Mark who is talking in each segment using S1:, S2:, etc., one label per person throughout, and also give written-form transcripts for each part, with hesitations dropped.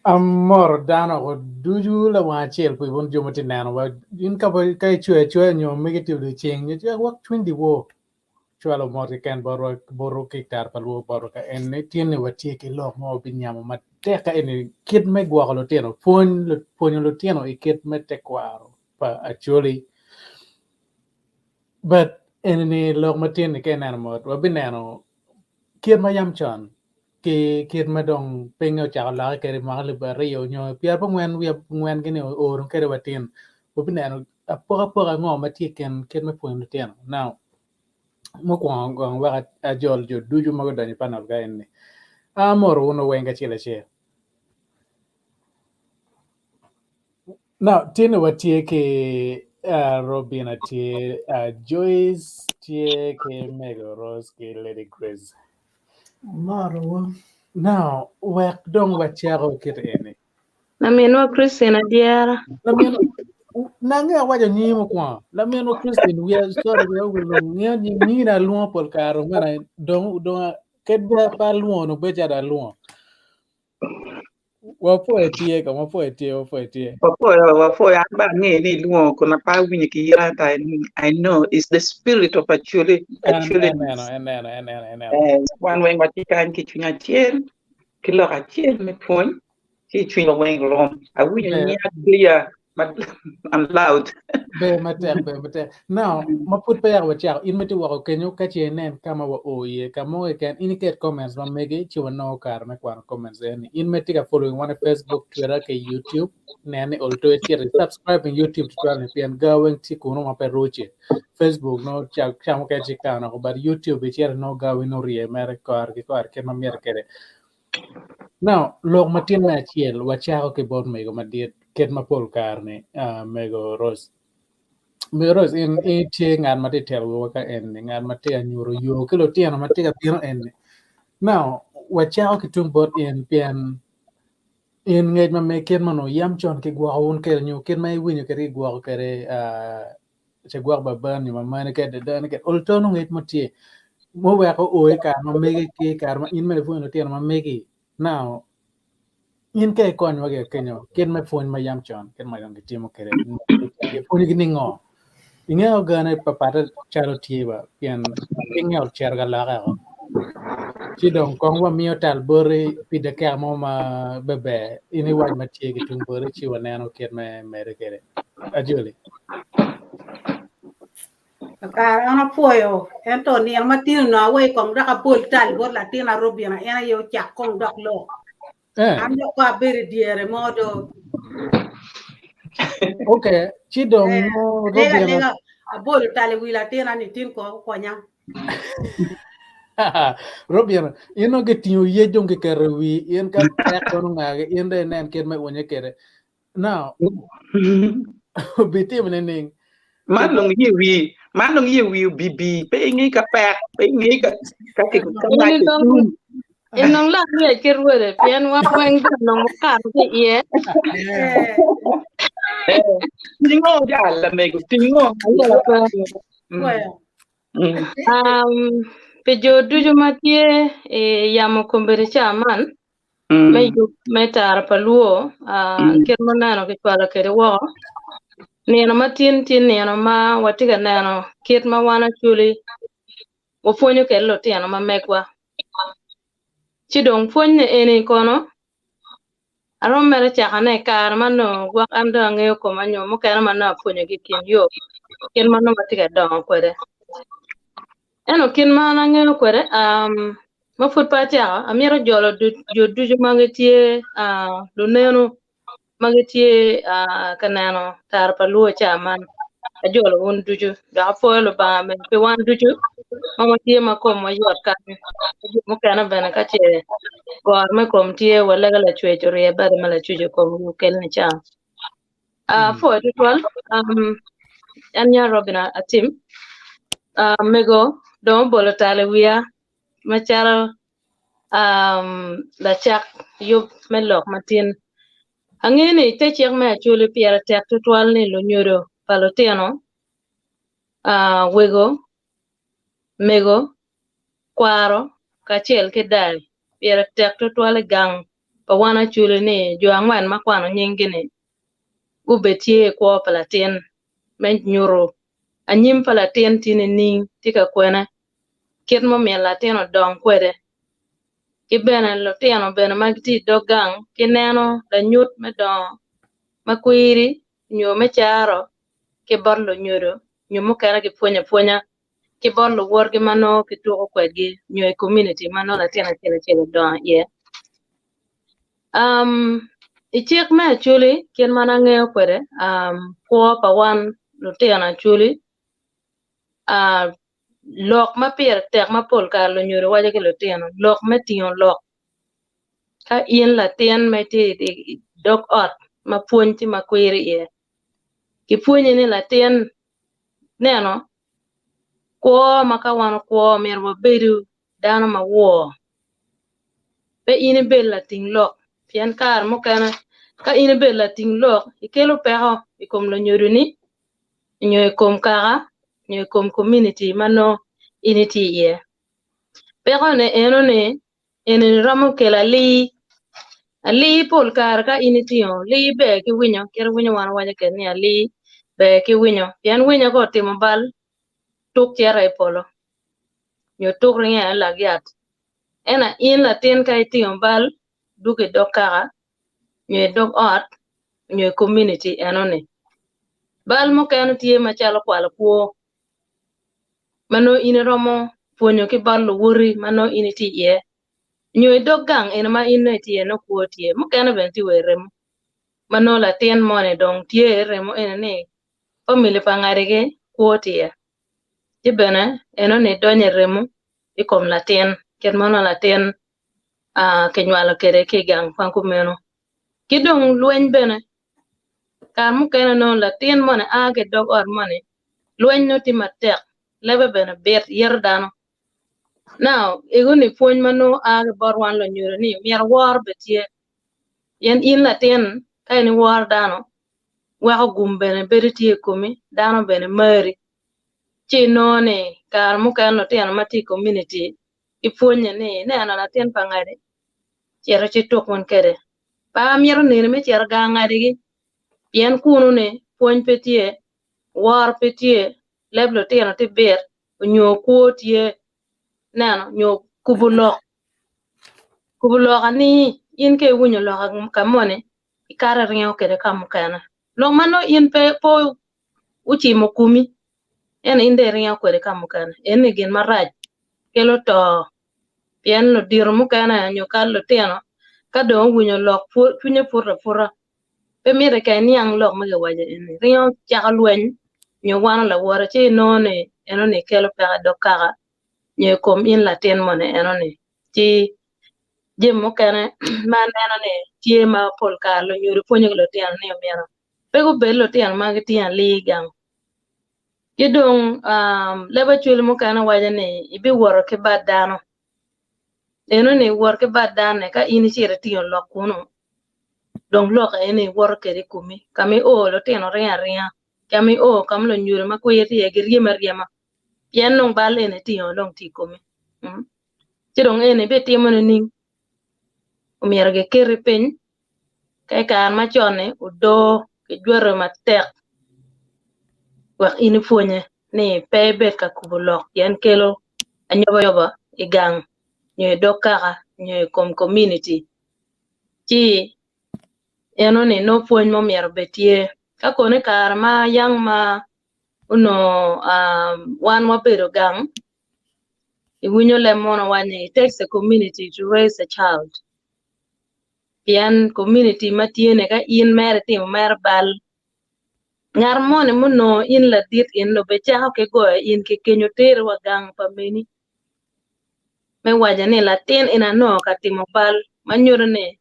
S1: Amoro dano oko ducu lawang acel pi wun jo ma tye neno wa in ka ka icweyo acweya nyo megi tye odiochieng nyo cwak wek cwiny dyewor cwalo mot keken botwa botwu ki i kare pa lwor botwa ka en ni tye ni watye ki lok mo wabinyamo matek ka eni kit me gwoko lutino pwony pwonyo lutino i kit me tekwaro pa Acholi but eni ni lok ma tye ni ka ineno mot wabineno kit ma yam con ki kit ma dong pinye ocako lokke kwede i mwaka alip aryo nyo pyerabongwen wiye abongwen gini ooro kwede wa tin wabineno apokapoka ango ma tye i kin kit me pwonyo lutino now mukwongo kong wek ajol jo ducu ma gudonyo i panel ka eni amoro wunu weng kacel acel. Now tye ni watye ki uh, Robina tye uh, Joyce tye ki Mego Rose ki Lady Grace.
S2: Amorowu.
S1: Now wek dong wacako kit eni.
S3: Laminwa Christine Adyera.
S1: Lamin nange awaco nyingi mukwongo. Laminwa Christine wiya sorry wiya owil ngiyo nyingi na alwongo pol kare mene dong dong ked pe alwongo nongo bedo calo alwongo. Wapwoyo tye kom, wapwoyo tye, wapwoyo tye.
S4: Wapwoyo, wapwoyo. An bene angeyo ni ilwongo kun pe awinyo ki ira ento I know it's the spirit of Acholi,
S1: En
S4: Acholiness.
S1: eneno, eneno, eneno, eneno.
S4: Eh, wan weng watye kany ki cwiny acel, ki lok acel me pwony, ci cwinywa weng rom. Awinyo
S1: Ber,
S4: nyiya clear and loud.
S1: ber matek, ber matek. Now, ma pud peya wacako, in ma itye woko kenyo, ka ce inen ka ma wao iye, ka mo keken, in iket comments ma megi, ci wanongo kare me kwano comments eni. In ma itye ka following wan i Facebook, Twitter ki YouTube, nen ni ol to icito i subscribe i YouTube tutwal ni pien ga weng tye kunu ma pe ruce. Facebook no ca mukene ci kano oko, but YouTube icito inongo ga weng nongo orye mere kore ki kore kit ma myero kwede. Now, lok ma tin me acel wacako ki bot mego madit kit ma pol kare ni mego Rose. Mego Rose in itye ngat ma tye telo wiwa ka eni, ngat ma tye ka nyuto yo ki lutino ma tye ka bino eni. Now, wacako ki tung bot in pien in ngec ma meg kit ma onongo yam con kigwoko wun kwede nyo kit ma iwinyo kwede kigwoko kwede cagwok babani nyo mamani kede dadani kede ol tono ngec mo tye muweko o i kare ma megi ki i kare ma in mere ipwonyo lutino ma megi. Now, in ka ikonywa ki kenyo kit me pwony ma yam con kit ma dong gitimo kwede ipwonyogi ni ngo? Ingeyo gane papatte calo tye ba pien pinye ocito ka lokke o. Ci dong kong wamiyo tal boti pi dakika mo ma beber in iwac ma tye ki tung boti ci waneno kit me medde kwede. Ajoli.
S2: Kare an apwoyo ento nino ma tin onongo aweyo kong dok abol tal bot latin Arobina en aye ocak kong dok lok. An dok ko abedo i dyere mo do.
S1: Okay, ci dong nongo
S2: Alega
S1: Robina
S2: alega abolo tal i wi latina ni tin ko okonya.
S1: Robina, in dong kitingo yec dong kiketo i wi in ka pek kono ngagi in dong inen kit me unye kwede. Now, obitimo nining?
S4: Man dong ye wi, man dong ye wi obibi, pe ingi ka pek, pe ingi ka ka ki ka
S3: In
S4: mac
S3: inong
S4: otum.
S3: inong lak ryec ki rwode pien wan weng bene nong wakato ki iye.
S2: Eh,
S4: Eh, tingo ja lamego, tingo.
S3: Ayela pe.
S4: Mm,
S2: pwoyo.
S4: mm.
S3: Pi jo ducu ma tye i yamo kombeddi ca man, me yub me tara pa luo kit ma neno kicwalo kwede woko. Nino ma tin tye nino ma watye ka neno kit ma wan Acholi wapwonyo kwede lutino ma megwa. Ci dong pwony-ni eni kono aromo mere cakone i kare ma nongo gwok an dong angeyo koma nyo mukene ma nongo apwonyogi i kin yo kit ma nongo atye ka dongo kwede. Ento kit ma an angeyo kwede, ma pud pe acako, amito jolo jo ducu ma gitye luneno ma gitye ka neno tara pa luo ca man. Ajolo wun ducu dok apwoyo Lubanga bene pi wan ducu ma watye ma komwa yot kany. Jo mukene bene ka ce goro me kom tye, walega Lacwec orye bade ma lacuc i komgi okelni cam. Apwoyo tutwal. An nya Robin Atim. Mego dong obolo tal i wiya macalo lacak yub me lok matin. Angeyo ni te cik me Acholi pire tek tutwal ni lunyodo pa lutino, wego, mego, kwaro kacel ki dai pire tek tutwal i gang pa wan Acholi ni jo angwen ma kwano nyinggi-ni gubed tye i kwo pa latin me nyuto anyim pa latin tye nining, tye ka kwene, kit ma omyero latin odong kwede. Ki bene lutino bene ma gitye i dog gang gineno lanyut me dongo ma kwiri nyo me caro ki bot lunyodo nyo mukene gipwonyo apwonya ki bot luwotgi ma nongo gituko kwedgi nyo i komuniti ma nongo latin acel acel odongo iye. I cik me Acholi kit ma an angeyo kwede kwo pa wan lutino Acholi lok ma pire tek ma pol kare lunyodo waco ki lutino lok me tingo lok ka in latin ma itye i dog ot ma pwony tye ma kwiri iye kipwonyi ni latin neno kwo ma ka wan okwo myero wabedu dano ma wor. Pe in ibed lating lok pien kare mukene ka in ibedo lating lok ikelo peko i kom lunyodoni nyo i kom kaka nyo i kom komuniti ma nongo in itye iye. Pekone eno ni eni romo kelo alii. Alii pol kare ka in itingo lii ber ki winyo kit winyo wan waco kwede ni alii ber ki winyo pien winyo ka otimo bal tuk cito i polo nyo tuk ringe alak yat ento in latin ka itingo bal dwogo i dog kaka nyo i dog ot nyo i komuniti enoni. Bal mukene tye macalo kwalo kwo ma nongo in iromo pwonyo ki bot luwoti ma nongo in itye iye nyo i dog gang eni ma in nongo itye iye nongo kwo tye mukene bene tye wa i remo ma nongo latin moni dong tye i remo eni ni famili pa ngadigi kwo tye iye ci bene enoni donyo i remo i kom latin kit ma nongo latin kinywalo kwede ki i gang kwan kumeno. Ki dong lweny bene kare mukene nongo latin moni a ki i dog ot moni lweny nongo tye matek lebe bene bit yito dano. Now ego-ni pwony ma nongo a ki bot wan lunyodo ni myero woro bed tye pien in latin ka in iworo dano weko gum bene bedo tye i komi dano bene mari ci inongo ni kare mukene lutino ma tye i komuniti gipwonye ni ineno latin pa ngadi cito ci tuk wun kwede pe amito neni me cito gang ngadigi pien kunu ni pwony pe tye woro pe tye leb lutino tye bit onyo kwo tye neno nyo kubo lok kubo lok ani in ka iwinyo lok ka moni ikato iringo kwede ka mukene lok ma nongo in pe ocimo komi ento in dong iringo kwede ka mukene eni gin marac kelo to pien ludito mukene nyo kadi lutino ka dong owinyo lok cwinye puto aputa pe mitte ka iniang lok ma kiwaco eni ringo cako lweny nyo wano lawote ci inongo ni enoni kelo peko i dog kaka nyo i kom in latin moni enoni ci jami mukene ma aneno ni tye ma pol kare lunyodo pwonyo ki lutino ni omyero pe gubed lutino ma gitingo alii i gang. Ki dong leb acwali mukene waco ni ibiwoto ki bad dano. Enoni wot ki bad dano-ni ka in icito itingo lok kunu dong lok eni woto kwede i komi ka ma io lutino ringo aringa ka ma io ka ma lunyodo ma kwir tye iye giryemi aryema pien dong bal eni itingo dong tye i komi ci dong eni ibitimo nining? Omyero giketi piny ka i kare macon-ni odoo kijwero matek wek in ipwonye ni pe ibed ka kubo lok pien kelo anyobanyoba i gang nyo i dog kaka nyo i kom komuniti ci enoni nongo pwony mo myero obed tye ka kono i kare ma yang ma onongo wan wabedo gang iwinyo leb mono waco ni it takes a community to raise a child. Pien community ma tye ni ka in mere itimo mere bal, ngat moni munongo in ladit in obicako ki goyo in ki kenyo teri wa gang pa meni me waco ni latin eni anongo ka timo bal ma nyuto ni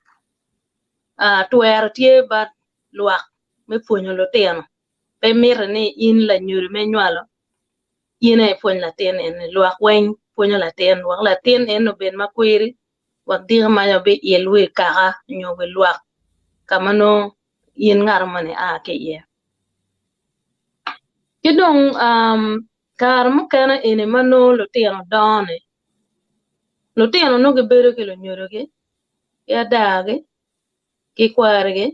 S3: twero tye bot lwak me pwonyo lutino pe miti ni in lanyodo me nywalo in aye ipwony latin eni lwak weng pwonyo latin wek latin eni obed makwiri wek diki maca obi-il wi kaka nyo wi lwak ka ma nongo in ngat moni ia ki iye. Ki dong kare mukene eni ma nongo lutino dongo-ni, lutino nongo gibedo ki lunyodogi ki adagi ki kwarigi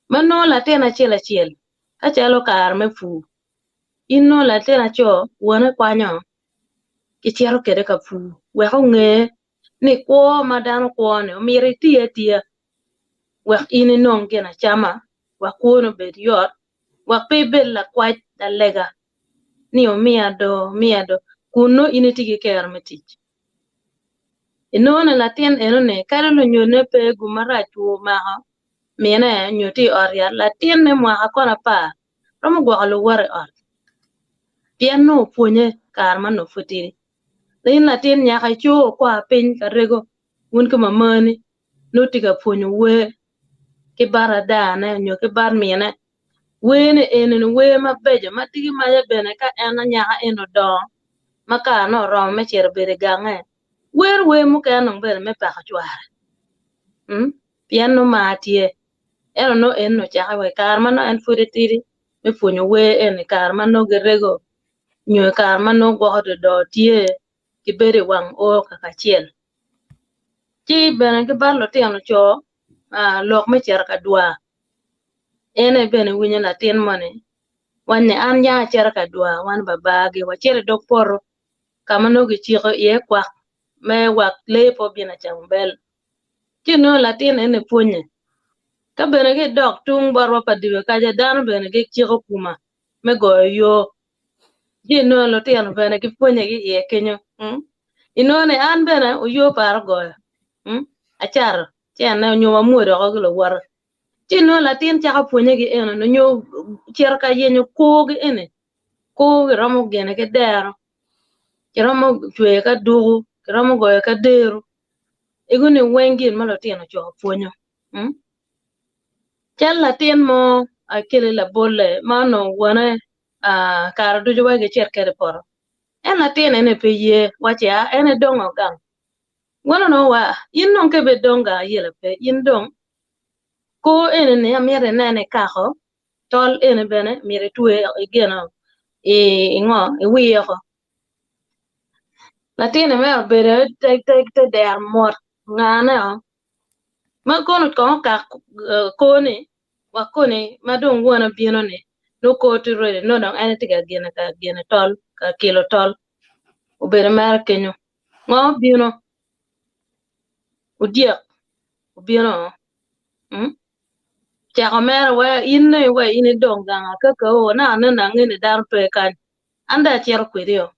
S3: ma nongo latin acel acel ka calo kare me pur in nongo latin aco wone kwanyo kicito kwede ka pur wek onge ni kwo ma dano kwo-ni omyero iti atiya wek in inong gin acama wek kwoni obed yot wek pe ibed lakwac lalega ni omiya do omiya do kun nongo in itye ki kero me tic. Inongo ni latin enoni kadi lunyodone pe gum marac two omako mine nyo tye i ot yat latin me mwaka kono apar romo gwoko luwote i ot pien nongo opwonye kare ma nongo pud tidi. In latin nyaka icoo okwar piny ka rego wun ki mamani nongo tye ka pwonyo wer ki bat adane nyo ki bat mine. Wer ni eni wer mabeco ma tye ki maca bene ka en anyaka eni odongo ma kare nongo oromo me cito bedo i gange wero wer mukene dong bene me pako cware pien nongo mar tye. Ento nongo en onongo ocake wa i kare ma nongo en pud etidi me pwonyo wer eni i kare ma nongo girego nyo i kare ma nongo gwoko dodoo tye gibedo i wang oo kakacel. Ci bene ki bot lutino co. lok me cito ka dwar, en aye bene winyo latin moni wani an yang acito ka dwar wan babagi wacito i dog poto ka ma nongo kiciko iye kwak me wek lee pe obin acamo bel. Ci nongo latin eni pwonye. Ka bene ki dok tung botwa pa dibe kaca dano bene giciko kuma me goyo yo. Ci inongo lutino bene gipwonye ki iye kenyo. Inongo ni an bene oyo paro goyo. Acato ci ene onyo wamwodo oko ki luwote. Ci inongo latin cako pwonye ki eno nyo cito ka yenyo kor gi eni. Kor kiromo gine ki dero, kiromo cweyo ki aduku, kiromo goyo ki aderu. Ego ni weng gin ma lutino coko pwonyo. Cal latin mo akeli labolle ma onongo wone kare ducu wai gicit kwede i poto. En latin eni pe ye waci a en edongo gang. Won onongo wa in dong ka ibedong gang ayela pe in dong kor eni ni amito inen ikako tol eni bene myero itwe igeno i ngo iwiyo oko. Latin ni mere obedo te dero mot ngane o ma kono kong okak kor ni wa koni ma dong wone obino ni nongo kor tye ready nongo dong en tye ka gine ka gine tol ka kelo tol obedo mere kenyo ngo obino odyek obino cako mere wa in ni wa in idong gang akaka o naka nene ange ni dano pe kany an dong acito kwedi o.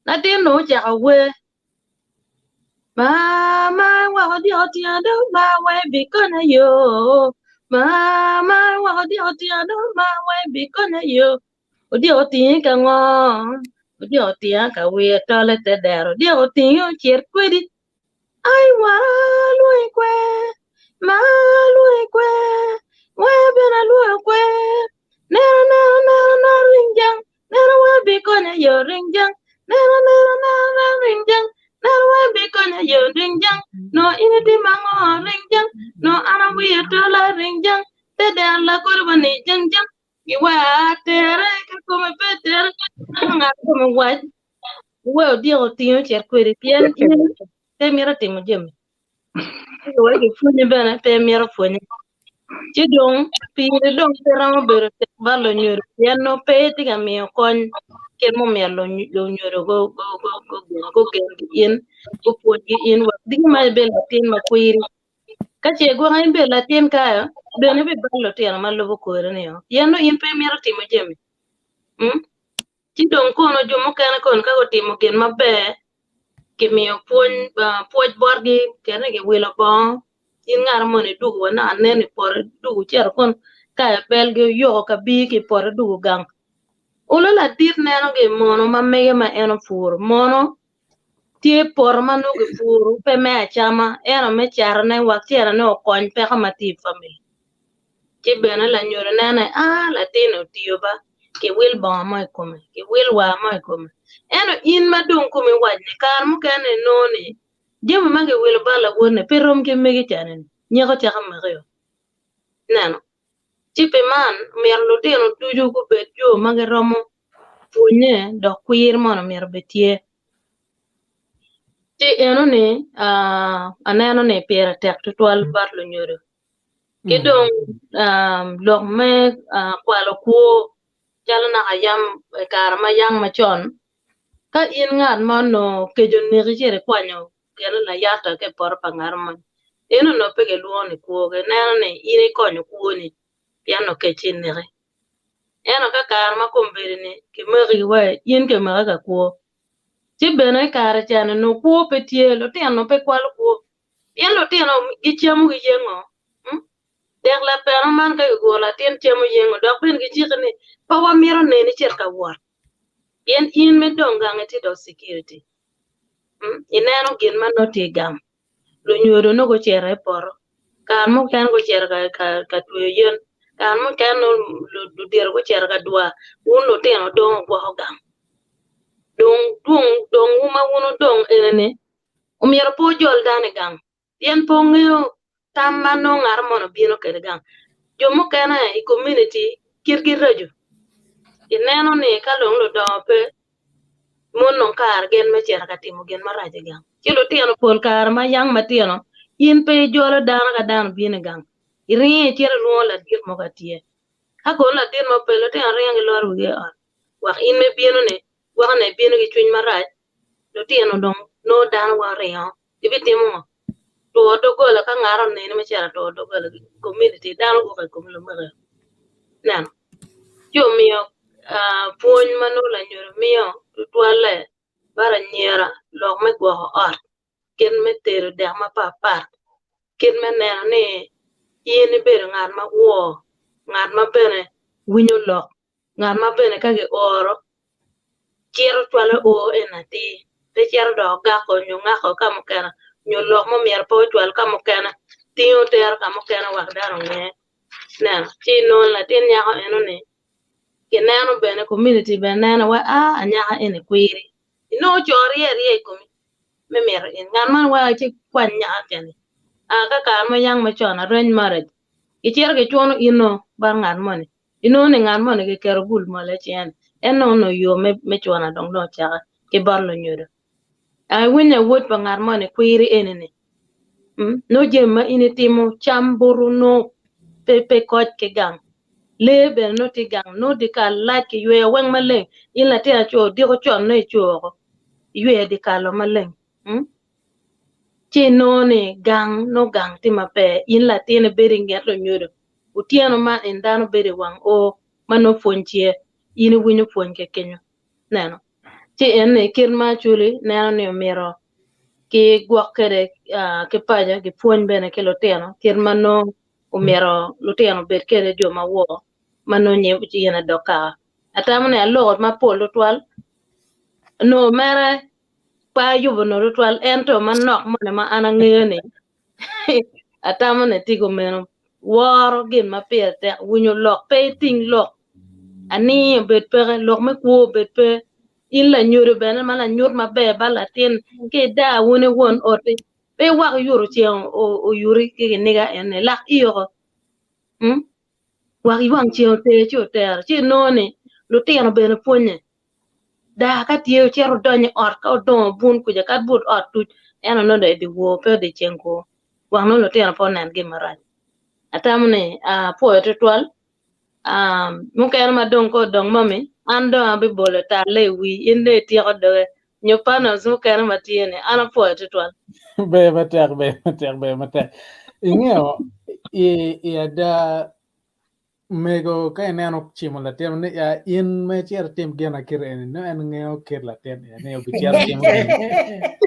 S3: Latin dong ocako wer, Mama weko dyek otinga dong ma wai bikonya yo, mama weko dyek otinga dong ma wai bikonya yo. Odyek otingi ka ngo? Odyek otinga ka wir tol i te dero, odyek otingi ocit kwedi. Ai wara alwongi kwe, ma alwongi kwe, waya bene alwongo kwe. Neno neno neno neno ring jang, neno waya bikonya yo ring jang. Neno neno neno neno ring jang, neno waya bikonya yo ring jang. No in itimo ango ring jang, no an awiya tola ring jang. Te dero lakodi wa ni jang jang, giwaya tere ka kome pe tere, ngat kome wac. We odyek otingo ocit kwedi pien in pe imito timo jami. Wek ipwonye bene pe imito pwonye. Ci dong pire dong pe romo bedo tek bot lunyodo pien nongo pe itye ka miyo kony kit ma omyero lunyodo gugen ki in, gupwony ki in wek diki ma ibed latin ma kwiri. Ka ce gwok in ibedo latin kayo, bene ibibalo lutino ma lubo kori-ni-o pien nongo in pe imito timo jami. Ci dong kono jo mukene kono ka gutimo gin maber, kimiyo pwony, pwoc botgi, kene giwilo bongo, in ngat moni idwogo wa naka aneni i poto idwogo icito kono ka ibelgi oyoko kabir ki i poto idwogo gang. Olo ladit neno gi mono ma mege ma en opuro mono tye poto ma nongo gipuro pe me acama ento me catone wek cerane okony peko ma tye i famili. Ci bene lanyodo neno ni aa latin-ni otiyo ba kiwil bongo mo i kome kiwil war mo i kome ento in ma dong komi wac ni kare mukene inongo ni jami ma kiwilo bot lawotni pe rom ki megi cani nyeko cako maki-o ineno ci pi man myero lutino ducu gubed jo ma giromo pwonye dok kwir mono myero obed tye. Ci enoni aneno ni pire tek tutwal bot lunyodo ki dong lok me kwalo kwo calo naka yam i kare ma yang macon ka in ngat ma onongo kec oneki ci ikwanyo gin layata ki i poto pa ngat moni en onongo pe gilwongo ni kwo gineno ni in ikonyo kwoni pien onongo kec tye ineki. Ento ka kare ma kombeddi-ni kimaki wa in kimaki ka kwo, ci bene i kare ca-ni onongo kwo pe tye, lutino pe kwalo kwo pien lutino gicamo giyengo. Dek lapeno man ka giguro latin camo yengo dok bene giciki ni pe wamito neni icit ka wot pien in me dong gang itye dong security. Ineno gin ma nongo tye i gang. Lunyodo nongo gucito i poto, kare mukene gucito ka tweyo yen, kare mukene nongo ludito gucito ka dwar, wun lutino wudong wugwoko gang. Dong dongwu ma wun wudong eni-ni omyero pe wujol dano i gang pien pe wungeyo tam ma nongo ngat moni obino kwede gang. Jo mukene i komuniti kitgi raco, ineno ni ka dong ludongo pe mon dong kare gin me cito ka timo gin marac i gang. Ci lutino pol kare ma yang matino In pe ijolo dano ka dano obino i gang, iringo icito ilwongo ladit mo ka tye. Ka kono ladit mo pe, lutino ringo giloro wigi i ot. Wek in ma ibino-ni, gwoko nene ibino ki cwiny marac, lutino dong nongo dano weng oringo, gibitimo ngo? Two doggola ka ngat oneni me cito atwo doggola community dano guko i kom lumege. Neno. Ci omiyo pwony ma nongo lanyodo miyo tutwalle bot anyira lok me gwoko ot, kit me tedo dek mapatpat, kit me neno ni in ibedo ngat ma wor, ngat ma bene winyo lok, ngat ma bene ka gioro cito cwalo o en atir, pe cito dok gako nyo ngako ka mukene nyo lok mo myero pe ocwal ka mukene tingo tero ka mukene wek dano onge. Neno, ci inongo latin nyako eno-ni kineno bene community bene neno wa a anyaka eni kwiri. Inongo co rye aryeya i komi me mito in. Ngat man wa ci kwany nyaka keni. A ka kare mo yang macon arrange marriage gicito gicuno ino bot ngat moni. Inongo ni ngat moni giketo gul mole i cinge ni en nongo onongo yo me cuna dong dong ocake ki bot lunyodo. A iwinyo awod pa ngat moni kwiri eni ni nongo jami ma in itimo cam buto nongo pe koc ki gang lee bene nongo tye gang nongo dyekal lac kiyweyo weng maleng in latin aco odiko con nongo ico woko iyweyo dyekal-lo maleng. Ci inongo ni gang nongo gang tye maber in latin ibedo inget lunyodo otyeno man en dano bedo i wang oo ma nongo pwony tye in iwinyo pwony ki kenyo neno ci en ni kit ma Acholi neno ni omyero ki gwok kwede ki paco ki pwony bene ki lutino kit ma nongo omyero lutino obed kwede jo ma wor ma nongo in idok kaka atamo ni aloko mapol tutwal nongo mere pe ayubo nongo tutwal ento manok moni ma an angeyo ni atamo ni tye kumeno woro gin ma pire tek winyo lok pe iting lok ani obed peke lok me kwo obed pe in lanyodo bene ma lanyut maber ba latin ki idaa wun won oti pe iwak yuto ceng oyuti ki kiniga ene lak iyoko wak wang ceng oter ci otero ci inongo ni lutino bene pwonye Daa ka tye ocito odonyo i ot ka odongo obun kuca kadi but ot tuc ento nongo dong dyewor pe dyeceng kwo wang nongo lutino pe onen gin marac. Atamo ni apwoyo tutwal mukene ma dong ka odong mami an dong abibolo talle i wii in dong ityeko doge nyo panels mukene ma tye ni an apwoyo tutwal.
S1: Ber matek, ber matek, ber matek. Ingeyo i ada Mego ka ineno cimo latin ni ya in me cito itim gin akite eni nongo en ngeyo kit latin eni ni obicito timo gin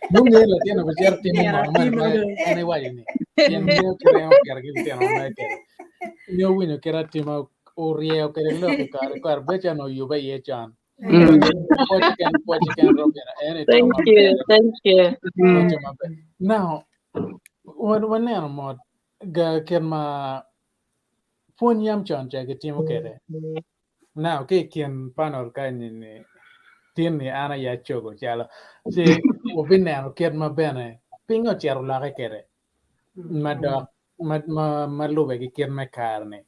S1: nongo ngeyo latin obicito timo ngo ma en iwaco ni pien ngeyo kit en oketo ki lutino ma mere kwede nyo winyo kit atima oryeyo kwede lok i kare kare bedo calo onongo oyube iye con pwoc keken pwoc keken Robina en itimo
S3: Thank you,
S1: maber
S3: thank you.
S1: itimo maber now waneno mot ga kit ma Pwony yam con ca gitimo kwede. Now ki i kin panel kany ni tin ni an aye acogo calo ci wabineno kit ma bene piny ocito olokke kwede ma dok ma lube ki kit me kare ni.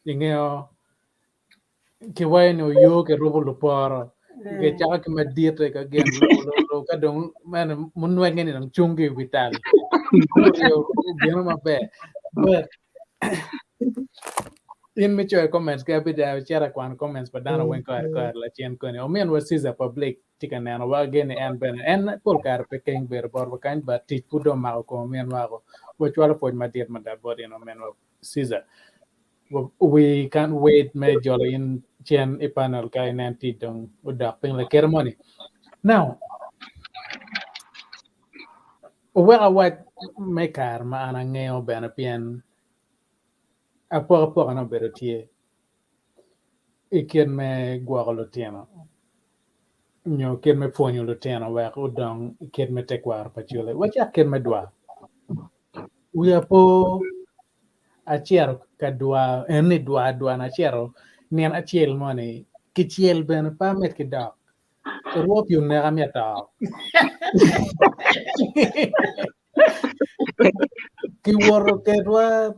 S1: Ingeyo kiwaco ni oyo kirubo luporo kicako ki maditte ka gin lubo ka dong meno munwenge ni dong cung ki i wi tal obino maber but in me coyo comments ki abida acito akwano comments pa dano weng kore kore lacen koni ominwa Caesar Public tye ka neno wa geni en bene en pol kare pe keng bedo botwa kany but tic pud dong omako kom ominwa ko wacwalo pwoc madit mada bot in ominwa Caesar We can't wait me jolo in cen i panel ka inen tic dong odok piny lakite moni. Now, owek awac me kare ma an angeyo bene pien apokapoka na obedo tye i kit me gwoko lutino nyo kit me pwonyo lutino wek odong i kit me tekwaro pa cule. Wacak kit me dwar. Wiya po acito ka dwar en ni dwar dwar ni acito nino acel moni kicel bene pe amit ki dok orwo pii oneka mi ato kiwoto kedwa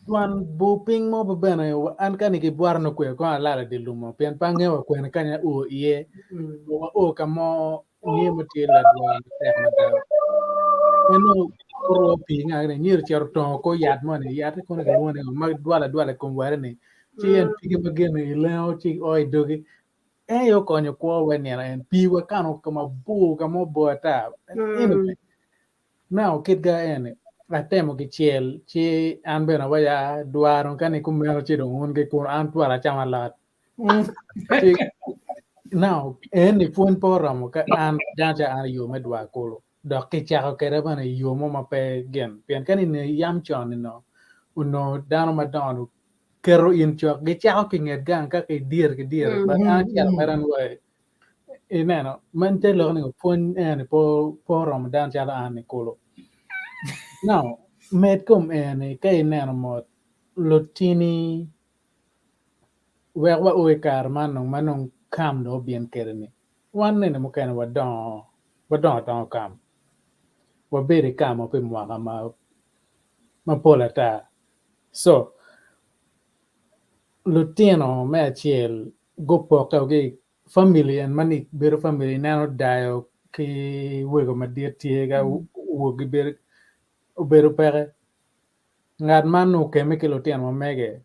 S1: twon bur piny mo pe bene an kani kibwota nongo kwe kong alalo i dye lum mo pien pe angeyo wa kwene kany ao iye wao ka mo niye ma tye ladwar matek mada en nongo. Orwo pii nga ni nyiro cito tongo kor yat moni yat-ti kono kilwongo ni ngo ma dwalo adwala i kom were ni ci en pige ma gene ilengo ci o i dogi en aye okonyo kwo wa i nino en pii wakano ka mabor ka ma obor ata anyway now kit ga eni atemo kicel ci an bene awaco aa dwaro ka ni kumeno ci dong wun ki kunu an twara acamo alot ci now eni pwony pe oromo ka an dano ca an i yo me dwar kulu dok kicako kwede bene i yo mo ma pe gin pien ka nino yam con nino onongo dano madongo keto in cok gicako ki nget gang ka ki dyere ki dyere but an acito mere an wa ineno man te lok ni pwony eni pe pe oromo dano calo an ni kulu now med kom eni ka ineno mot lutini wek wa o i kare man dong ma nongo kam dong obin kwede ni wan nene mukene wadongo wadongo adonga kam wabedo i kam pi mwaka ma mapol ata so lutino me acel gupokke ki i family en ma ni bedo family ineno dayo ki wego madit tye ka wogi bedo obedo peke ngat man nongo okemme ki lutino ma mege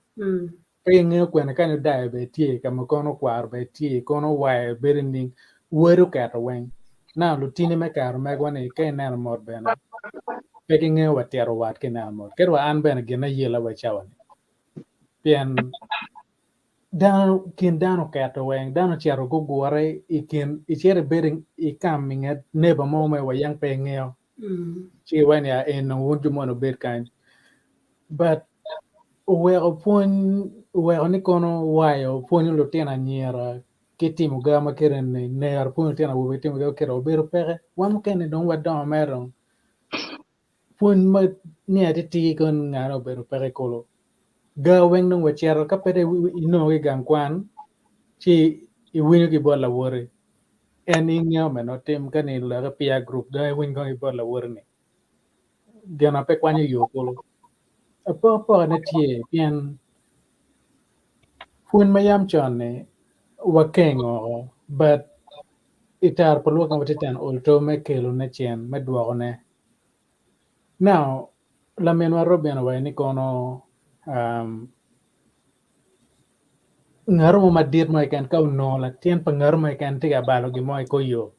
S1: pe ingeyo kwene kany odayo bene tye ka ma kono okwaro bene tye kono owayo bedo nining wadi oketo weng now lutini me kare megwa ni ka ineno mot bene pe gingeyo wa tito wat ki ineno mot kadi wa an bene gin ayela wa i cawa ni pien dano kin dano oketo weng dano ocito gugure i kin icito ibedo i kam i nget neba mo ma wa yang pe ingeyo ci iwaco ni en dong wun jo moni wubed kany but oweko pwony oweko ni kono wayo pwonyo lutino anyira ki timo ga ma kite ni nero pwonyo lutino awobe ki timo ga kite obedo peke wan mukene dong wadongo mere dong pwony ma ni atiti kono ngane obedo peke kulu ga weng dong wacito ka pe dong inongo ki i gang kwan ci iwinyo ki bot lawoti en ingeyo me nongo tim ka ni lokke peer group dong iwiny kong ki bot lawoti ni gin ma pe kwanyo yo kulu apokapoka ne tye pien pwony ma yam con ni wakeng oko but i tero pa lwak ma watye teno olo to me kelo ne cen me dwoko ne now laminwa Robin owaco ni kono um, ngat mo madit mo keken ka onongo latin pa ngat mo keken tye ka balo gin mo i kor yo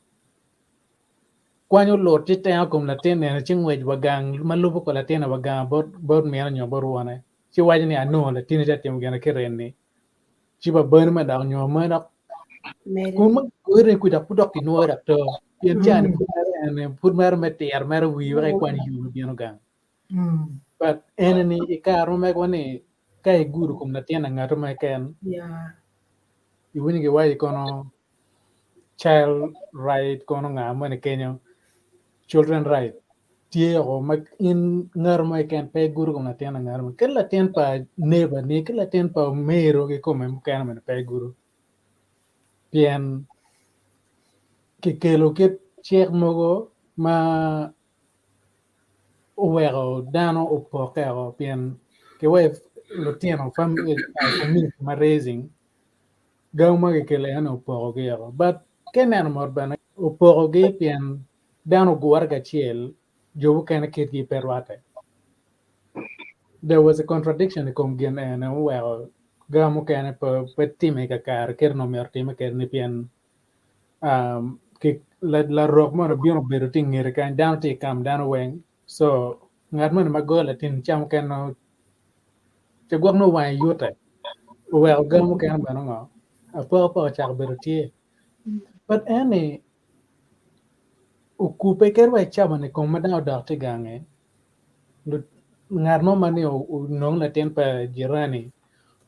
S1: kwanyo lut ci tengo kom latin eni ci ngwec wa gang ma lubo ko latin wa gang bot bot mine nyo bot wone ci waco ni anongo latinni tye ka timo gin akireni ni ci babani me dok nyo me dok kun ma gure kwi dok pud dok kinwoyo dok to pien ca ni pud mere ene pud mere me tiro mere wii wek ikwany yo me bino gang but ene ni i kare ma megwa ni ka igudo kom latin angato mo keken iwinyo giwaco kono child right kono nga moni kenyo children right tye oko ma in ngat mo keken pe igudo kom latin angato mo kadi latin pa neighbor ni ki latin pa omeru kikome mukene bene pe igudo pien kikelo kit cik mogo ma oweko dano opokke oko pien kiweko lutino community ma raising Gangi ma kikelo eno opokogi oko but ka ineno mot bene opokogi pien dano ogure kacel jo mukene kitgi pe rwatte. There was a contradiction i kom gin ene oweko gangi mukene pe time kakare kit ma myero otime kwede ni pien larok moni obino obedo tye i ngete kany dano tye i kam dano weng so ngat moni ma goyo latin ca mukene nongo ce gwok nongo wange yute oweko gangi mukene bene ngo apokapoka ocako bedo tye but en ni okube kadi wa i cawa ni kom ma dano odok tye gange ngat mo ma ni onong latin pa jirani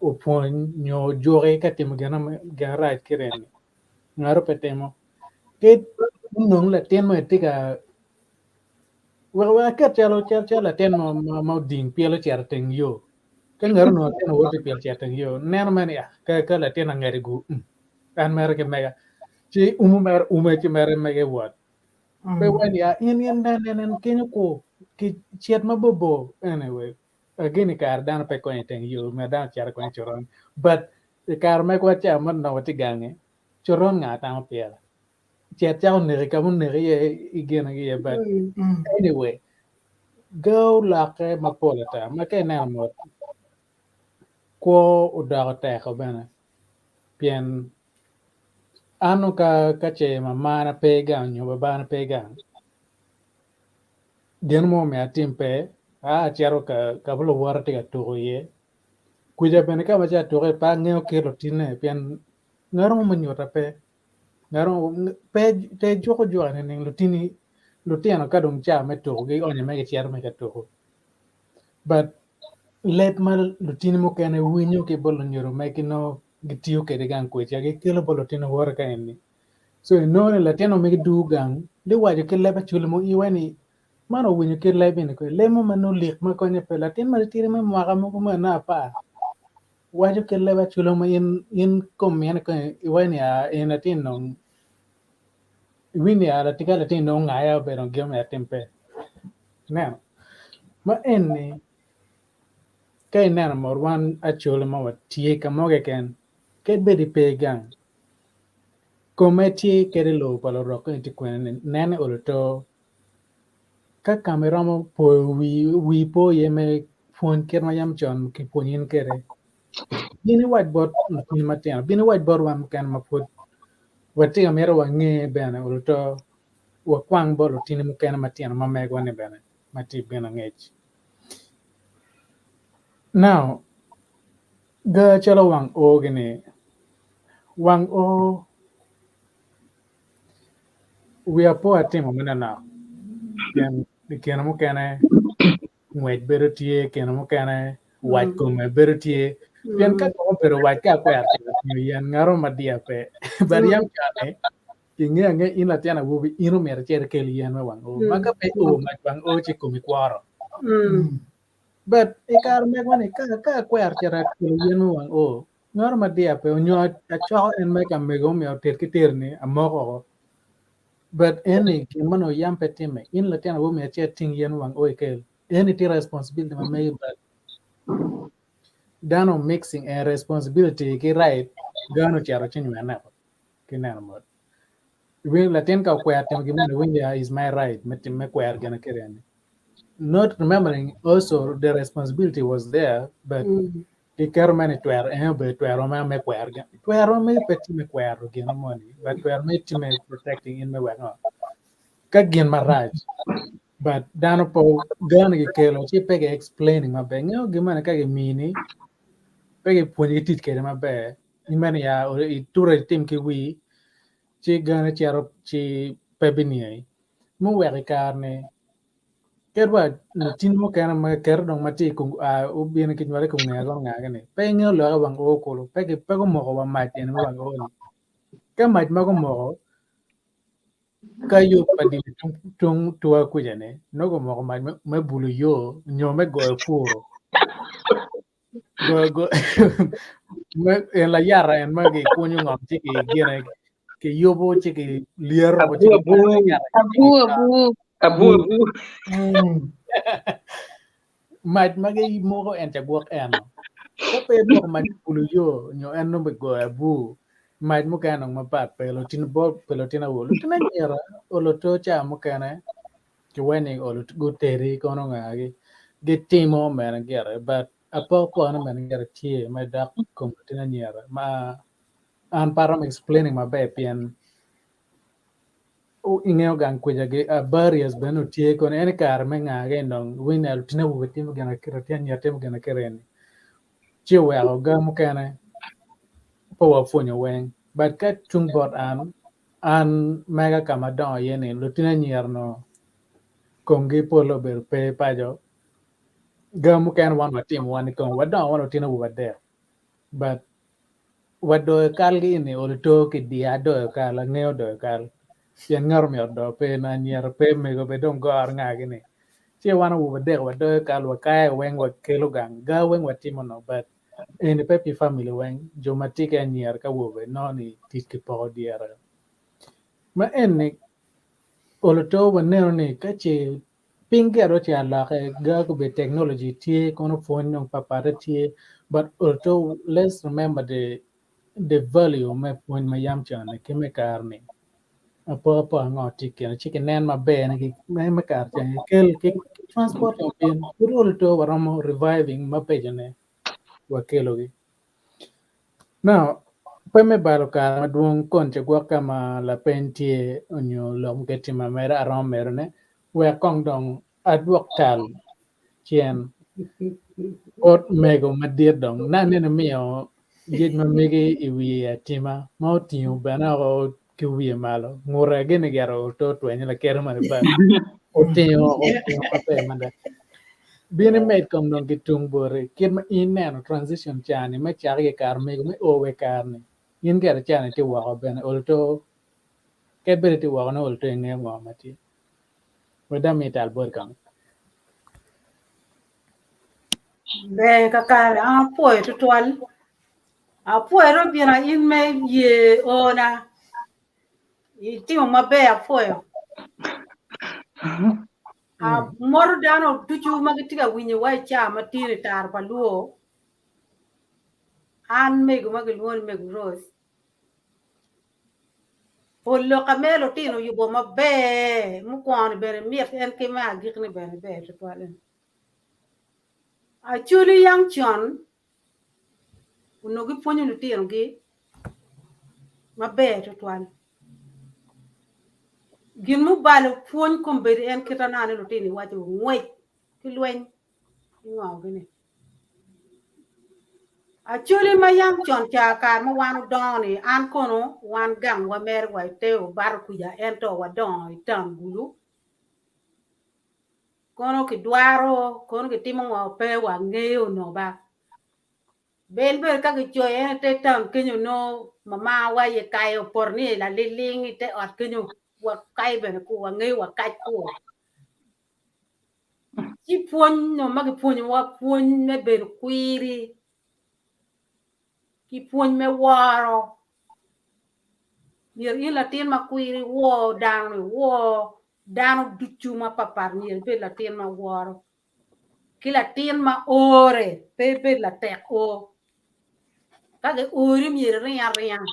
S1: opwony nyo ojuki ka timo gin marac ki reni ngato pe timo ki onong latin mo tye ka Wek wek aket calo cal calo latin ma ma ma oding pyelo ocito i teng yo. Ka ngat onongo latin owoto i pyelo ocito i teng yo, neno mere ni ah ka ka latin angec gu mm en mere ki mega. Ci umo mere ume ci mere mege wot. Pe waco ni ah in in nen nen nen kenyo ku ki cit mabor bor anyway again i kare dano pe konyo i teng yo myero dano ocit akonya i coron but i kare megwa ca ma onongo watye gangi coron nga tamo pire. Cet cako neki ka ma oneki iye i gin iye but anyway. Ga olokke mapol ata ma ka ineno mot kwo odoko teko bene pien an nongo ka ce mamana pe gang nyo babana pe gang gin mo myero atim pe aa acito ka ma luwota tye ka tuko iye kwica bene ka ma acito atuko iye pe angeyo kit lutinne pien ngat mo me nyuta pe ngat mo pe juko juka nining lutini lutino ka dong ca me tuko gionyo mere gicito mere ka tuko but leb ma lutini mukene winyo ki bot lunyodo megi nongo gitiyo kwede gang kwica gikelo bot lutino wote ka eni so inongo ni latin ma megi dwogo gang giwaco ki leb acoli mo iwaci ni man owinyo kit leb eni kwe leb mo ma nongo lik ma konye pe latin ma titidi me mwaka mogo me nongo apar waco kit leb acoli ma in in kom mine kong iwaci ni aa en latin dong iwinyo ni aa ka latin dong ongaya obedo gin me atim pe ineno ma eni ka ineno mot wan Acholi ma watye ka mo keken kadi bed ipe gang kome tye kadi i lobo pa lurok ka itye kwene ni nene olo to ka ka ma iromo poyo wii po iye me pwony kit ma yam con kipwonyo in kwede bin iwac bot lutini matino bin iwac bot wan mukene ma pud watye ka mito wange bene olo to wakwang bot lutini mukene matino ma megwa ni bene ma tye bino angec. Now ga calo wang oo gini wang oo wiya po atimo me nanok pien i kine mukene ngwec bedo tye i kine mukene wac kome bedo tye pien ka kong obedo wac ka akwero timo yen ngat mo ma diya pe but yam con-ni ingeyo angeya in latin awobi in omyero icit ikel yen me wang oo ma ka pe oo mac wang oo ci komi kworo but i kare megwa ni ka akwero cito akelo yen me wang oo ngat ma diya pe onyo acoko en mere ka mego myero oted ki teroni amoko oko but eni gin ma onongo yam pe timme in latin awobi myero icit iting yen me wang oo ikel eni tye responsibility ma megi but dano mixing a responsibility ki right dano ocito ci nywene ki neno mot. Iwinyo latin ka okwer timo gin moni iwinyo ya is my right me timo me kwero gin kede eni. Not remembering also the responsibility was there but giketo mere ni twero en obedo twero ma me kwero gin. Twero me pe tye me kwero gin moni but twero me tye me protecting in me wek ngo ka gin marac but dano pe gano gikelo ci pe gi explaining maber. Ingeyo gin moni ka gimini pe gipwonyi ki tic kwede maber Imeno ya iture itim ki wii ci gane cito ci pe biniangi muweko i kare-ni kadi wa latin mukene ma kiketo dong ma tye i kom obino kinywale i kom nge kono ngagi-ni pe ingeyo lokke wang oo kulu pe gumoko wa mac eni me wang oo-ni ka mac ma gumoko ka yub pa dini tung tua kuca-ni nongo gumoko mac me bulo yo nyo me goyo puro. En layata en ma gikunyo ngom ci gine kiyubo ci gilyero ci
S3: Abu abu.
S4: Abu abu.
S1: Mac ma gimoko en ca gwok eno. Ka pe imoko mac me bulu yo nyo en nongo bigoyo abu mac mukene dong mapat pe lutino bot pe lutino awobe lutino anyira oloto ca mukene kiwaco ni olo guteri kono ngagi gitimo mere gire but apokapoka mere gire tye me dok i kom latin anyira ma an pe aromo explaining maber pien ingeyo gang kwica barriers bene onongo tye kono en i kare me ngagi dong iwinyo ni latin awobe timo gin akite latin anyira timo gin akite eni ci oweko ga mukene pe wapwonyo weng but ka tung bot an An mega ka ma adongo iye ni lutino anyira onongo komgi pole obedo pe paco ga mukene wan watimo wan kikome wadongo wan lutino awobe adek but wadoyo kalgi eni olo to kidiya adoyo kal angeyo doyo kal pien ngat omyero odo pe na anyira pe mego bene dong goro ngagi ni ci wan awobe adek wadoyo kal wakayo weng wakelo gang ga weng watimo no but Eni pe pi famili weng, jo ma tye ki anyira ki awobe nongo ni tic kipoko dyere. Ma eni olo to waneno ni ka ce piny gire ocito alokke ga gubedo technology tye kono pwony dong papatte tye but olo to let's remember the the value me pwony ma yam con-ni ki me kare-ni apokapoka ango tye i kine ci kinen maber ni me kare ca-ni kel ki. Transport obin pud olo to waromo reviving ma pecone wakelogi. Now, pe me balo kare madwong kon ca gwok ka ma lapeny tye onyo lok mukene tye ma mere aromo medone wek kong dong adwok tal cen bot mego madit dong na nene miyo yec ma megi i wiye atima ma otingo bene oko ki wiye malo ngute gini gero oto twenye lakere ma ni otingo otingo maber mada. Bin imed kong dong ki tung boti kit ma in ineno transition ca ni me cake ki kare mego me o wa i kare ni in gire ca ni tye woko bene olo to kadi bed itye woko nongo olo to ingeyo ngo ma tye. Wek dong ami tal boti kong.
S2: Ber kakare an apwoyo tutwal. Apwoyo Robina in me ye ona. Itimo maber apwoyo. Amoto dano ducu ma gitye ka winyowa i caa ma tye i taro pa Luo. An mego ma gilwongo ni Mego Rose. Pol lok a mere lutino oyubo maber mukwongo ni bene mit en ki me agikki ni bene ber tutwal. Acholi yang con onongo gipwonyo lutinogi maber tutwal. Gin mubalo pwony kombeddi en kit anaka ni lutino iwaco ngwec ki lweny ki ngo gini. Acholi ma yam con ca kare ma wan odongo ni an kono wan gangwa mere wa ite obato kuca ento wadongo i town Gulu kono kidwaro kono kitimo ngo pe wangeyo onongo ba bel bene ka kicoyo en ite town kenyo nongo mamawa aye kayo opoto ni laliling ite ot kenyo wakayo bene ku wangeyo wakac ku. Ci pwony no ma gipwonyowa pwony me bedo kwiri ki pwony me woro myero in latin ma kwiri iwor dano iwor dano ducu mapatpat myero ibed latin ma woro ki latin ma ore pe ibed latek o ka giori myero iring aringa.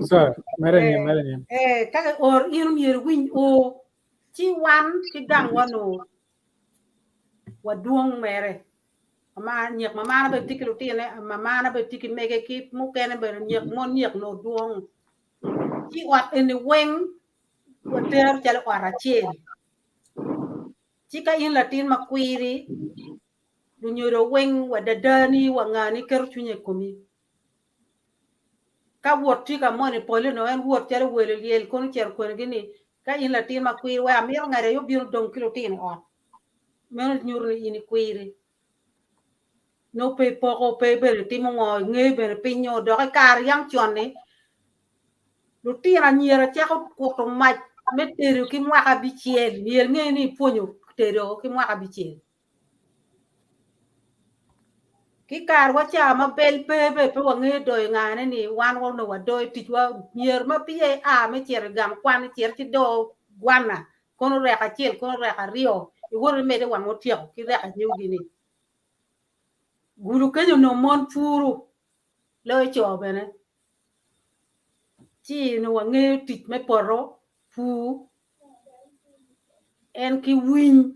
S1: Sorry, mere nyim, mere nyim.
S2: Eh, ka or in myero iwiny o ci wan ki gangwa no wadwong mere. Ma nyek mamana bene tye ki lutine, mamana bene tye ki mege ki mukene bene nyek mon nyek no dwong. Ci ot eni weng watero calo ot acel. Ci ka in latin ma kwiri lunyodo weng wa dadani wa ngani keto cwinye i komi. Ka wot tye ka moni pole nongo en wot calo welo lyel kono ocito kwene ni ka in latin ma kwiri wek amito ngat aye obino dong ki lutino i ot meno nyuto ni in ikwiri nongo pe ipoko pe ibedo itimo ngo ingeyo bene piny nyo dok i kare yang con-ni lutino anyira cako kuto mac me tedo ki mwaka abicel myero inge ni ipwonyo tedo ki mwaka abicel. Ki karwa ca ma bel pe be pe wangeyo doyo ngane ni wan onongo wadoyo ticwa myero ma peya ia me cito i gang kwan icit ci do gwana kono rek acel kono rek aryo iwoto imede wang otyeko ki rek anyogi ni gudo kenyo onongo mon puru loyo co bene ci onongo wangeyo tic me poto pur en ki winy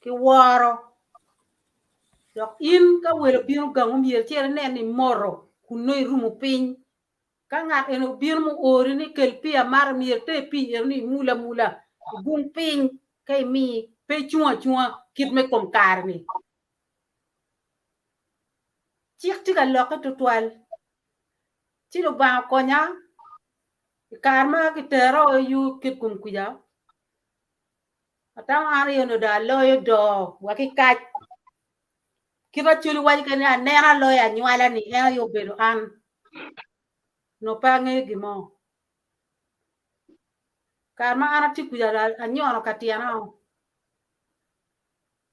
S2: ki woro. Dok in ka welo obino gangu myero icit inen ni imoto kun nongo irumo piny. Ka ngat eni obino muori ni kel pii amata myero iter pii eno ni imul amula igung piny ka imi pe icung acunga kit me kom kare-ni. Cik tye ka lokke tutwal ci Lubanga okonya i kare ma kitera i Kitgum kuca Atamo an aye onongo dong aloyo doo wa ki kac. Kit Acholi waco kwede ni aneno aloyo anywala ni en aye obedo an. Onongo pe angeyo gin mo. Kare ma an atye kuca anyono ka tyena o.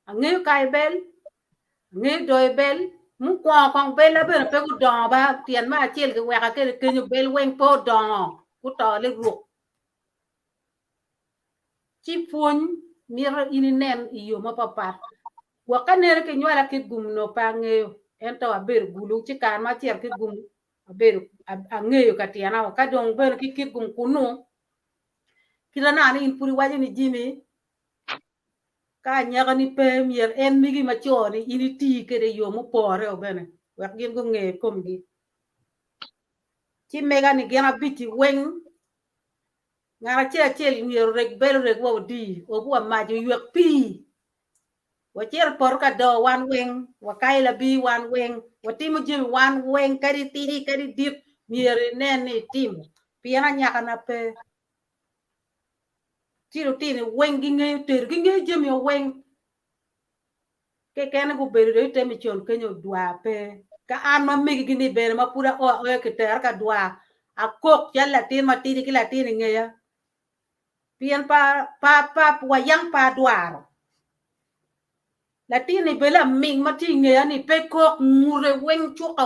S2: Angeyo kayo bel, angeyo doyo bel, mukwongo kong bella bene pe gudongo ba tyen me acel kiweka kede kenyo bel weng pe odongo guto liruk. Ci pwony mito in inen i yo mapapat. Gwok ka nene kinywala Kitgum onongo pe angeyo, ento abedo Gulu ci kare ma acito Kitgum. Abedo angeyo ka tyena o. Ka dong bene ki kit gum kunu, kita naka ni in pud iwaco ni Jimmy, ka anyaka ni pe myero en migi ma co ni in iti kede i yo mupore o bene wek gin gunge komgi. Ci mega ni gin abic-ci weng ngat acel acel myero oreg bel oreg wa odi obu wa mac oywek pii wacito i poto ka doo wan weng wakayo labir wan weng watimo jami wan weng kadi itidi kadi idit myero inen ni itimo pien anyakana pe. Ci lutini weng gingeyo tedo gingeyo jami o weng kekene gubedo dong ite micon kenyo dwar pe ka an ma megigi ni bene ma pud ao aoya kitera ka dwar akok cal latin matidi ki latin ingeya pien pa pa pa wayang pe adwaro latin-ni bene laming ma tye ingeya ni pe kok ngute weng cuka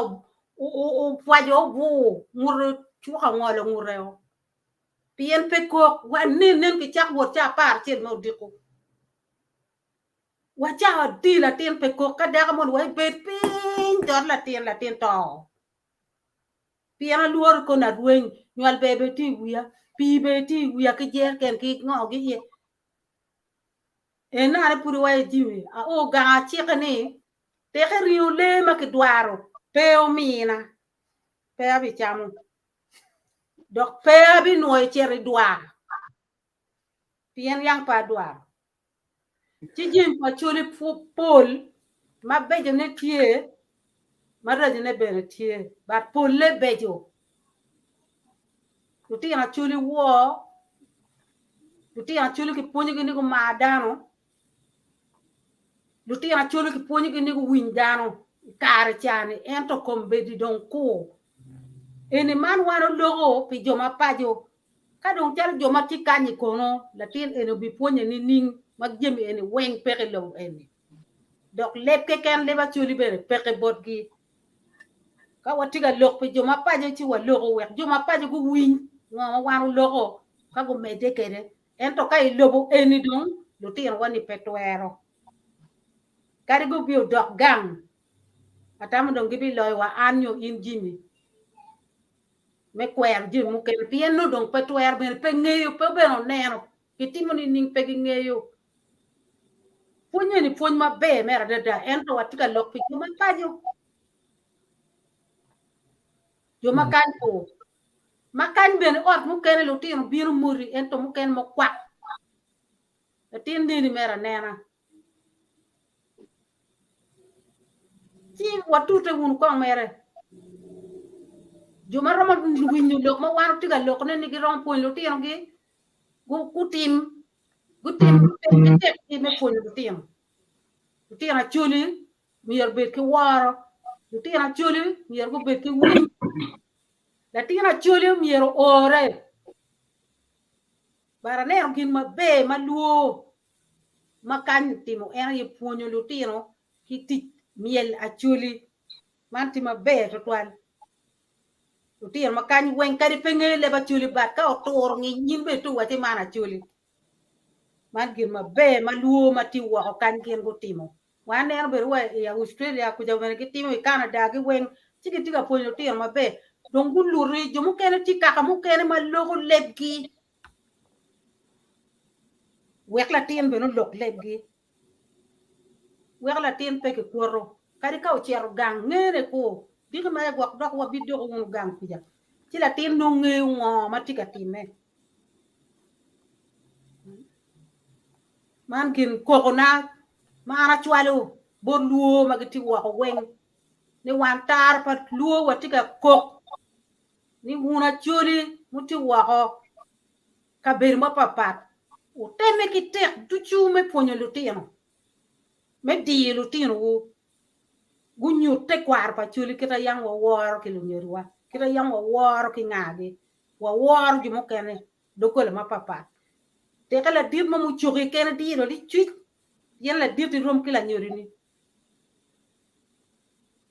S2: opwaco obur ngute cuka ongolo ngute o pien pe kok wa nen nen kicak wot ca 11 me odiko wa ca adi latin pe kok ka dako moni wa ibed piny dot latin latin to pien alworo kono arweny nywal ber bene tye i wiya pii bene tye i wiya ki jereken ki ngo gi iye en nane pud iwaco jimi ao gang acike ni teke ringo lee ma kidwaro pe omina pe abicamo dok pe abinwoyo cito i dwar pien yang pe adwaro Ci jami pa Acholi pol mabecone tye, maracone bene tye, but polle beco. Lutino Acholi wor, lutino Acholi kipwonyogi ni gumar dano, lutino Acholi kipwonyogi ni guwiny dano i kare ca-ni ento kombeddi dong kur. Eni man wan oloko pi jo ma paco Ka dong calo jo ma tye kany-nyi kono, latin eni obipwonye nining ma jami eni weng peke i lobo eni? Dok leb keken, leb Acholi bene peke botgi. Ka watye ka lok pi jo ma paco ci waloko wek jo ma paco guwiny ngo ma wan oloko ka gumedde kwede. Ento ka i lobo eni dong lutinowa ni pe twero. Kadi gubi odok gang, atamo dong gibiloyo wa an nyo in Jimmy. Me kwero jami mukene pien nongo dong pe twero bene pe ngeyo pe bene oneno kitimo nining pe gingeyo. Pwony eni pwony maber mere adada ento watye ka lok pi jo ma paco jo ma kany po ma kany bene ot mukene lutino bino moti ento mukene mukwak latin neni mere anena. Ci watute wunu kong mere. Jo ma romo winyo lok ma wan watye ka lokone ni giromo pwonyo lutinogi, gutim gutim gitekgi me pwonyo lutino. Lutino Acholi myero obed ki woro, lutino Acholi myero gubed ki winy, latin Acholi myero oore. But aneno gin maber ma lwor ma kany otimo en aye pwonyo lutino ki tic myel acholi. Man tye maber tutwal. Lutino ma kany weng kadi pe ngeyo leb acholi but ka oturo ngi in bene ito wacci man acholi. Man gin maber ma lwor ma tye woko kany gin gutimo. Wa aneno bene wa i Australia kuca bene gitimo i Canada gi weng ci gitye ka pwonyo lutino maber. Dong guluti jo mukene tye kaka mukene ma loko lebgi wek latin bene olok lebgi wek latin pe kikwoto kadi ka ocito gang ngene kur diki mere gwok dok wabidoko wunu gang kuca ci latin nongo ngeyo ngo ma tye ka timme. Man gin kokona ma an acwalo bot lwor ma gitye woko weng ni wan tara pa lwor watye ka kok ni wun Acholi mutye woko kabedo mapapat wutemme ki tek ducu me pwonyo lutino, me diyo lutinowu gunyut tekwaro pa Acholi kit ma yam waworo ki lunyodowa, kit ma yam waworo ki ngagi, waworo jo mukene doggola mapapat. Teke ladit mo mucoki kene diro licwic pien ladit-ti rom ki lanyodini.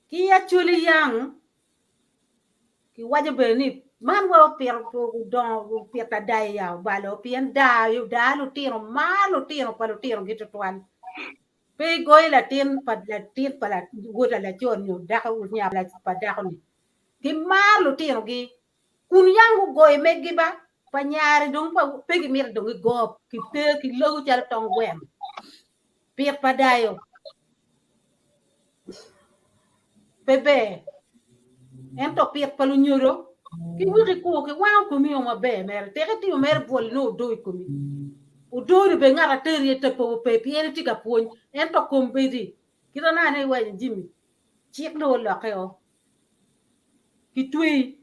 S2: Ki Acholi yang kiwaco bene ni man wa opito odongo opito adaya ya obalo pien dayo daa lutino mar lutino pa lutinogi tutwal. Pe igoyo latin pa latin pa wod laco nyo dako nya pa dako-ni. Gimaro lutinogi kun yang gugoyo meggi ba pa nyare dong pa pe gimito dong gigo kiter kilogo calo tong gweno. Pit pa dayo pe ber ento pit pa lunyodo ki wiki kur ki wango komi o maber mere tek itimo mere bwol nongo odo i komi odoni bene ngat ateri aye tepobo pe pien itye ka pwony ento kombeddi kit ma nene iwaco Jimmy cik dong olokke o ki tweyi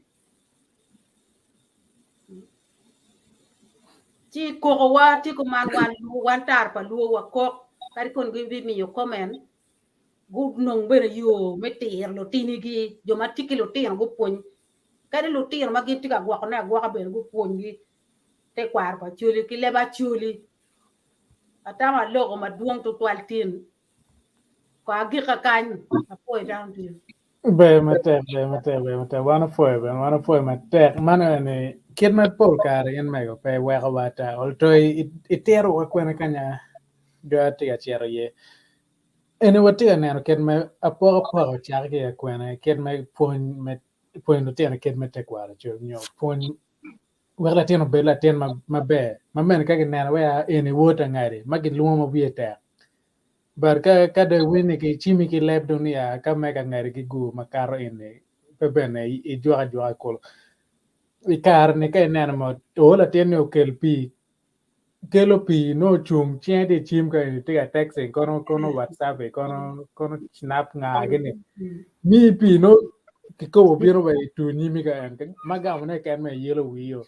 S2: ci kokowa tye kuman wan wan tara pa luo wakok kadi kono gibimiyo comment gunong bene yo me tiro lutinigi jo ma tye ki lutino gupwony kadi lutino ma gin tye ka gwokone agwoka bene gupwonygi tekwaro pa Acholi ki leb Acholi atamo aloko madwong tutwal tin ko agika kany apwoyo dano ducu.
S1: Ber matek, ber matek, ber matek. Wan opwoyo bene, wan opwoyo matek. Mano eni kit ma pol kare in mego pe iweko wa ata. Olto itiro wa kwene kanya jo atye ka cito iye. Eni watye ka neno kit ma apokapoka ocake ki i kwene, kit me pwony me pwonyo lutino kit me tekwaro nyo pwony wek latin obed latin maber ma mene ka gineno wek eni wod angadi ma gilwongo ma wiye tek but ka ka dong iwinyo ni kicimi ki leb dong ni ya ka mega angadi gigur makato eni pe bene ijwak ajwaka kulu. I kare ni ka ineno mot o latin ni okel pii kelo pii nongo ocung cinge tye i cim ka eni tye ka texting kono kono whatsapp kono kono snap nga gini miyi pii nongo kikopo bino wa i tur nyimi ka en ma gamone keken me yelo wiyo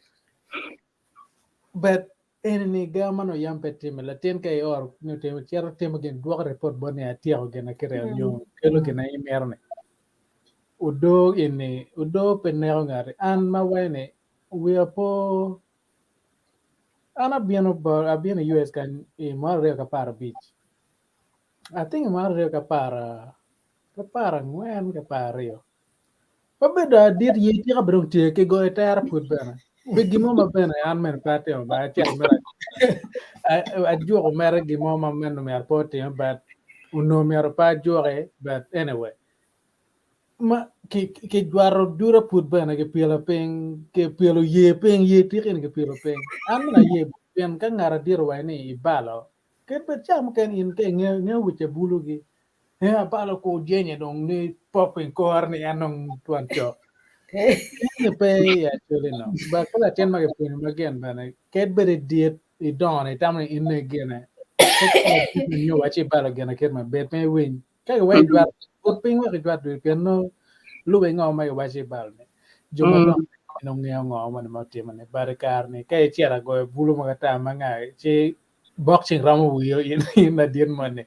S1: but eni ni ga ma nongo yam pe time latin ka ioro ni otimo cito timo gin dwoko report bot ni atyeko gin na kite nyo kelo gin na imito ni odoo eni odoo pe neko ngati an ma waco ni wiya po An abino bot abino i US kany i mwaka 2015. I think i mwaka 2014 ki 12. Wabedo adit ye tika bene dong tye ki goyo tera pud bene. Pi gin mo ma bene an mene pe atimo ba acito mere ajuko mere gin mo ma meno myero pe otim but onongo myero pe ajuki but anyway. Ma ki kijwato duta pud bene kipyelo piny kipyelo yer piny yer tiki-ni kipyelo piny an bene aye pien ka ngat adit owaco ni ibalo kadi bed ca mukene in ka ingeyo ingeyo wic abulugi ee abalo ko jenye dong ni pok piny kore ni en dong twon cok eni pe i acholi no but ka latin ma kipwonyo ma gin bene kadi bed idit idongo ni itamo ni in dong igine nyo waci ibalo gin kit ma bed piny iwiny Ka giweko ijwat, but piny wek ijwat dul pien nongo lube ngo ma giwaco ibalo ni. Jo ma dong nongo ngeyo ngo moni ma otimo ni. But i kare ni ka icito agoyo bulu ma kata ma nga ci boxing romo wiyo in in ladit moni.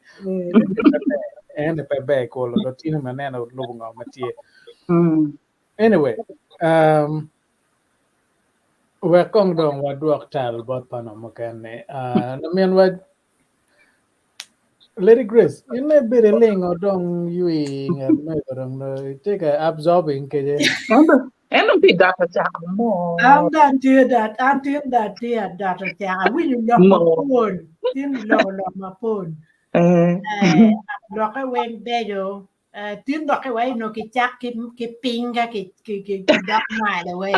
S1: Ene pe ber kulu lutino ma neno lubo ngo ma tye. Anyway, um, wek kong dong wadwok tal bot pano mukene. Uh, laminwa Lady Grace, in ma ibedo ilingo dong ywi nget mego dong itye ka absorbing kece.
S4: En dong tye dato cako mo.
S5: An dong tye dat, an tin dong tye adato cako. Awinyo lok mapol, tin loko lok mapol. Eh, lokke weng beco. Eh, tin doki wa ino kicak ki ki piny ka ki ki ki ki dok malo we.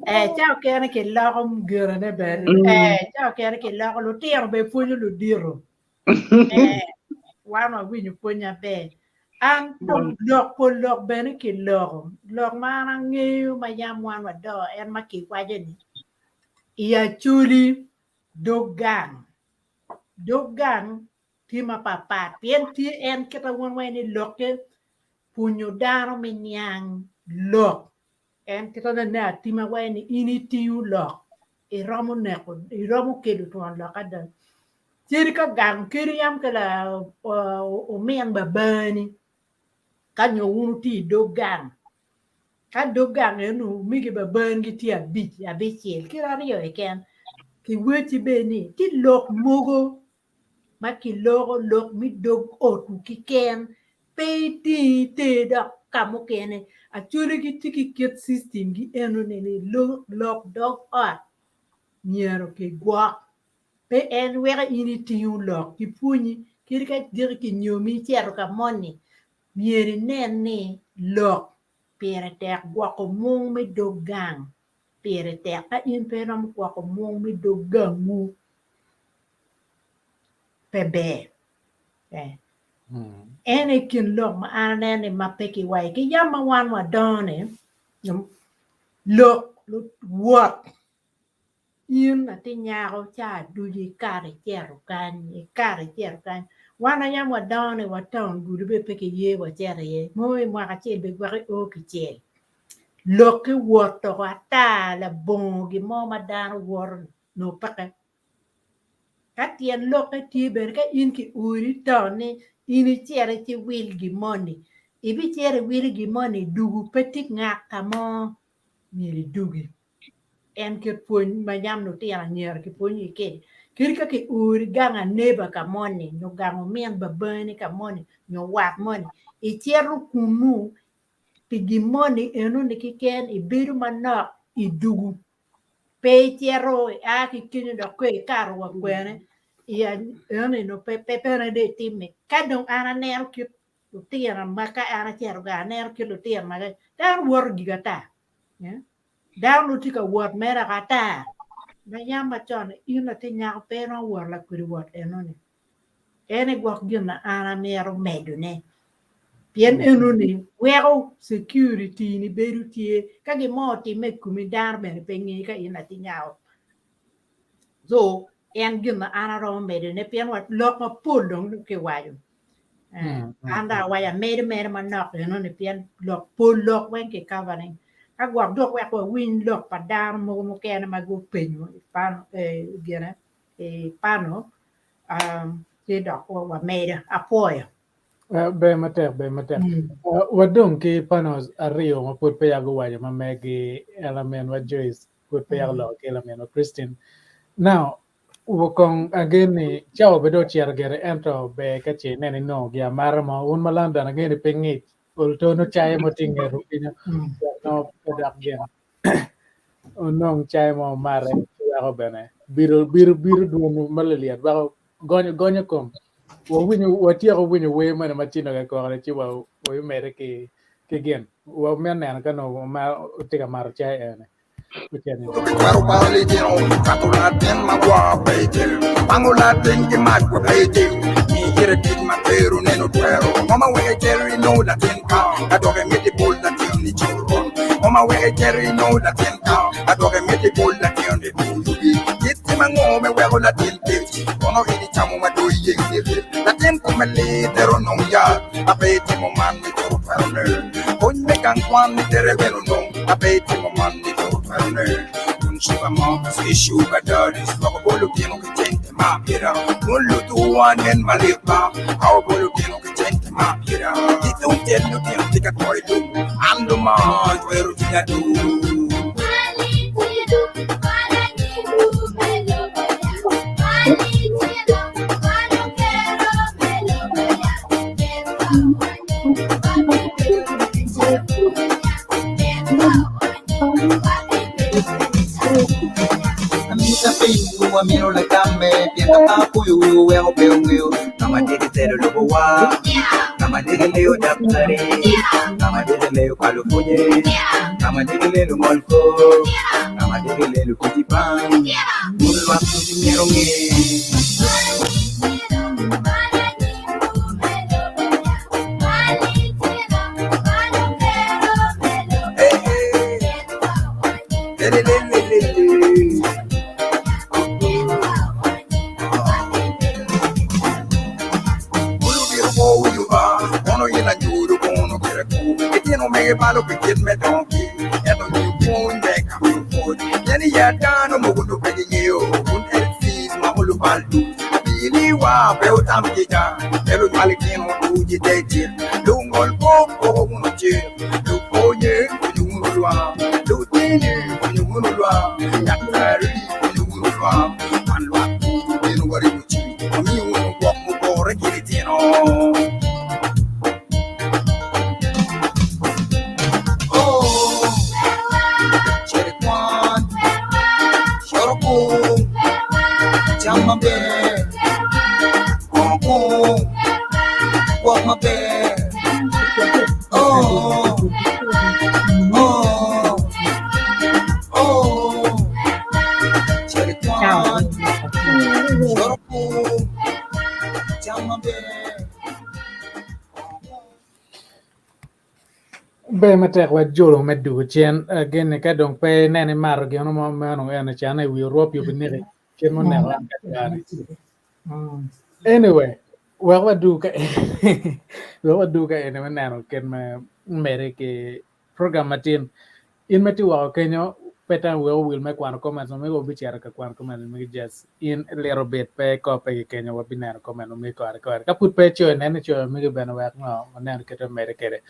S5: Eh, ca okene kiloko girene bene. Eh, ca okene kiloko lutino be pwonyo ludito. Eh, wan wawinyo pwony maber. An dong lok pol lok bene kiloko. Lok ma an angeyo ma yam wan wadongo en ma kiwaco ni i Acholi dog gang. Dog gang tye mapatpat pien tye en kite wun weng ni lokke pwonyo dano me niang lok en kite ne atima weng ni in itiyo lok iromo neko iromo kelo twon lok ada ceri ka gang kadi yam ka la omin babani ka nyo wun wutye i dog gang Ka dog gang eno omege babangi tye abic, abicel, kit aryo keken, kiwecci bene ni tye lok mogo ma kiloko lok me dog otwu keken, pe iting iter dok ka mukene. Acholi gitye ki kit system-gi enoni ni lok dog ot myero kigwok. Pe en weko in itingo lok kipwonyi kadi ka diki kinyomi icito ka moni myero inen ni lok. pire tek gwoko mung me dog gang pire tek ka in pe iromo gwoko mung me dog gangwu pe ber. En aye kin lok ma an aneno ni ma pe kiwaco ki yam ma wan wadongo ni lok wot in atir nyako ca ducu ikato icito kany ikato icito kany wan ma yam wadongo ni wa taun gudo bene pe kiye wacito iye nongo i mwaka acel bene gwok io kicel lok-ki wot oko ata labongo gin mo ma dano woto nongo peke. Ka tyen lokke tye bene ka in ki ori to ni in icit ci wil gin moni, ibicito iwilo gin moni dugu pe tye ngat ka mo myero idugi. En kit pwony ma yam lutino anyira kipwonyogi kwede. Kadi ka ki ori gang aneba ka moni nyo gang omin babani ka moni nyo wat moni icito kunu pi gin moni enoni keken ibedo manok idugu. Pe icito ia ki kenyo dok kong ikato wa kwene eno pe bene dong itimme ka dong an aneno kit lutino ma ka an acito gang aneno kit lutino ma dano woto gigi ata dano nongo tye ka wot mere ata ma yam macon in latin nyako pe iromo wot lakwede wot enoni. En aye gwok gin ma an amito medone pien enoni weko security ni bedo tye ka gin mo otimme i komi dano bene pe ngeyo ka in latin nyako so en gin ma an aromo medone pien wa lok mapol dong kiwaco an dong awaco amedo mere manok enoni pien lok pol lok weng ki covering ka gwok dok wek wawiny lok pa dano mogo mukene ma gupenyo gine i pano ci dok wamedo apwoyo.
S1: Ber matek, ber matek. Wadong ki panos aryo ma pud peya guwaco ma megi laminwa Joyce pud peya oloko ki laminwa Christine. Now, kong angeyo ni cawa bene dong ocito gire ento ber ka ce ineno inongo gi amata mo. Wun ma London angeyo ni pe ngic ol tono caye mo tye i ngetu kenyo wek nongo pe dok gin. Onong cayi mo omate ci weko bene bito bito bito dwonwu ma lilyet weko gonyo gonyo kom wawinyo watyeko winyo wer moni ma Cino ka koko ni ci wa wabimedde ki ki gin wamito neno ka nongo tye ka mato cai eni.
S6: Kwero pa litino, kato latin ma gwa pe itil, pango latin ki mac wa pe itil, mi ire tic ma tero neno twero, ngo ma weko icito inongo latin ka, ka dok imiti bol latin ni coron, ngo ma weko icito inongo latin ka, ka dok imiti bol latin ni bulugi, kit tim ango me weko latin kec, kono in icamo ma dong iyeng lit, latin kome lit ero nong yat, ma pe itimo man ni coro twero ne, pwony me gang kwan ni tere bene onong. Ma pe itimo man ni coro twero ne. Kun sugar moms ki sugar daddies lwak obolo tino ki cente ma pira. Kun lutu anen malit ba ka obolo tino ki cente ma pira. Ki tung cel lutino tye ka to i lum an luma cwero cwinya du. Amita piny wu amito lagamme pien ka pe apuyo wiwu weko pe wungeyo ka ma tye ki telo lobowa, ka ma tye ki leyo daktari, ka ma tye ki leyo pa lupwonye, ka ma tye ki leyo lungolkop, ka ma tye ki leyo lutic i bank. Wun lwak ducu myero wunge. Abili wa pe otam kica, pe lunywal litino ducu i te cik, lungol kop koko wunu cik, lupwonye pwonyo wunu lwak, lutini pwonyo wunu lwak, daktari pwonyo wunu lwak, wan lwak ducu bino waribo ci wamiyo wunu gwok mupore ki litino. Oh, cit i kwan, coro kong, cam maber, kono kong, gwok maber. Oh.
S1: Ber matek wa jolo me dugo cen gin ka dong pe ineno imato gin mo meno eno can i wi orwop yubi neki kit ma oneko an kakare. Anyway, wek wadugo ka wek wadugo ka eni me neno kit me mede ki program matin. In ma itye woko kenyo pe tam wek owil me kwano comments ma mege wabicito ka kwano comments ma mege just in a little bit pe ikope ki kenyo wabineno comment ma mege kore kore. Ka pud pe icoyo nen icoyo mege bene wek ngo waneno kit me mede kwede.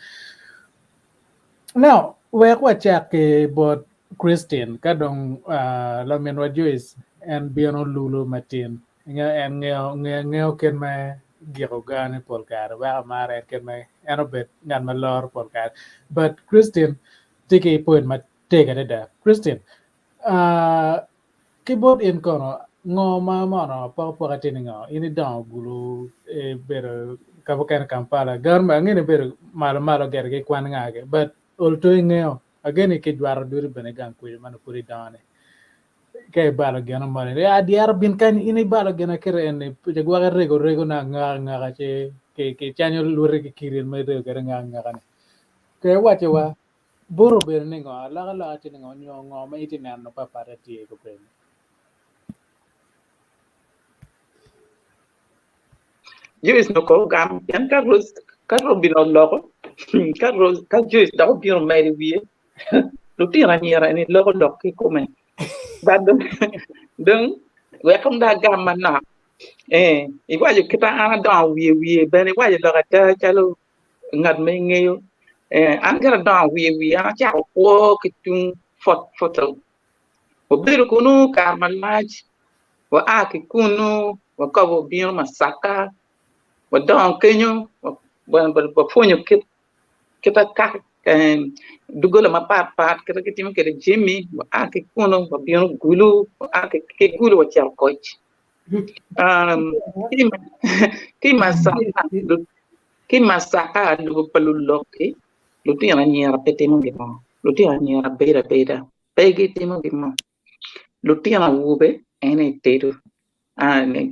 S1: Now wek wacak ki bot Christine ka dong uh, laminwa Joyce en bino lulu matin en ngeyo ngeyo ngeyo kit me giko gane pol kare weko amaro en kit me en obed ngat ma loro pol kare but Christine tye ki point matek adada Christine uh, ki bot in kono ngo ma mono apokapoka tye ni ngo in idongo Gulu ibedo ka mukene Kampala gari ange ni ibedo malo malo gire ki kwan nga but ol to ingeyo ageni kijwato ducu bene gang kweci ma nongo pud idongo ni ka ibalo gino moni ni ah dyero bin kany in ibalo gin aketa eni jagwaka rego rego na angaka angaka ci ki canyo luti ki kidi ma irego kwede angaka angaka ni ke iwaco wa bur obedo ni ngo alokaloka tye ni ngo nyo ngo ma itye neno papat tye kupeny.
S4: Joyce nongo kong ogamo pien ka Rose ka Robin oloko ka Rose ka Joyce dok obino omedo i wiye lutino anyira eni loko lok kikome but dong dong wek kong dong agam manok ee iwaco kit ma an adongo wiye wiye bene iwaco lok ada calo ngat ma ingeyo ee an kit adongo wiye wiye an acako kwo ki tung Fort Portal Wabedo kunu kare malac, waa ki kunu wakobo wabino Masaka, wadongo kenyo wapwonyo kit kaka doggola mapatpat kit ma kitimo kwede jami, waa ki kunu wabino Gulu, waa ki Gulu wacito koc. Ki i Masaka lobo pa luloki lutino anyira pe timo gin mo, lutino anyira bedo abeda. Pe gitimo gin mo. Lutino awobe en aye tedo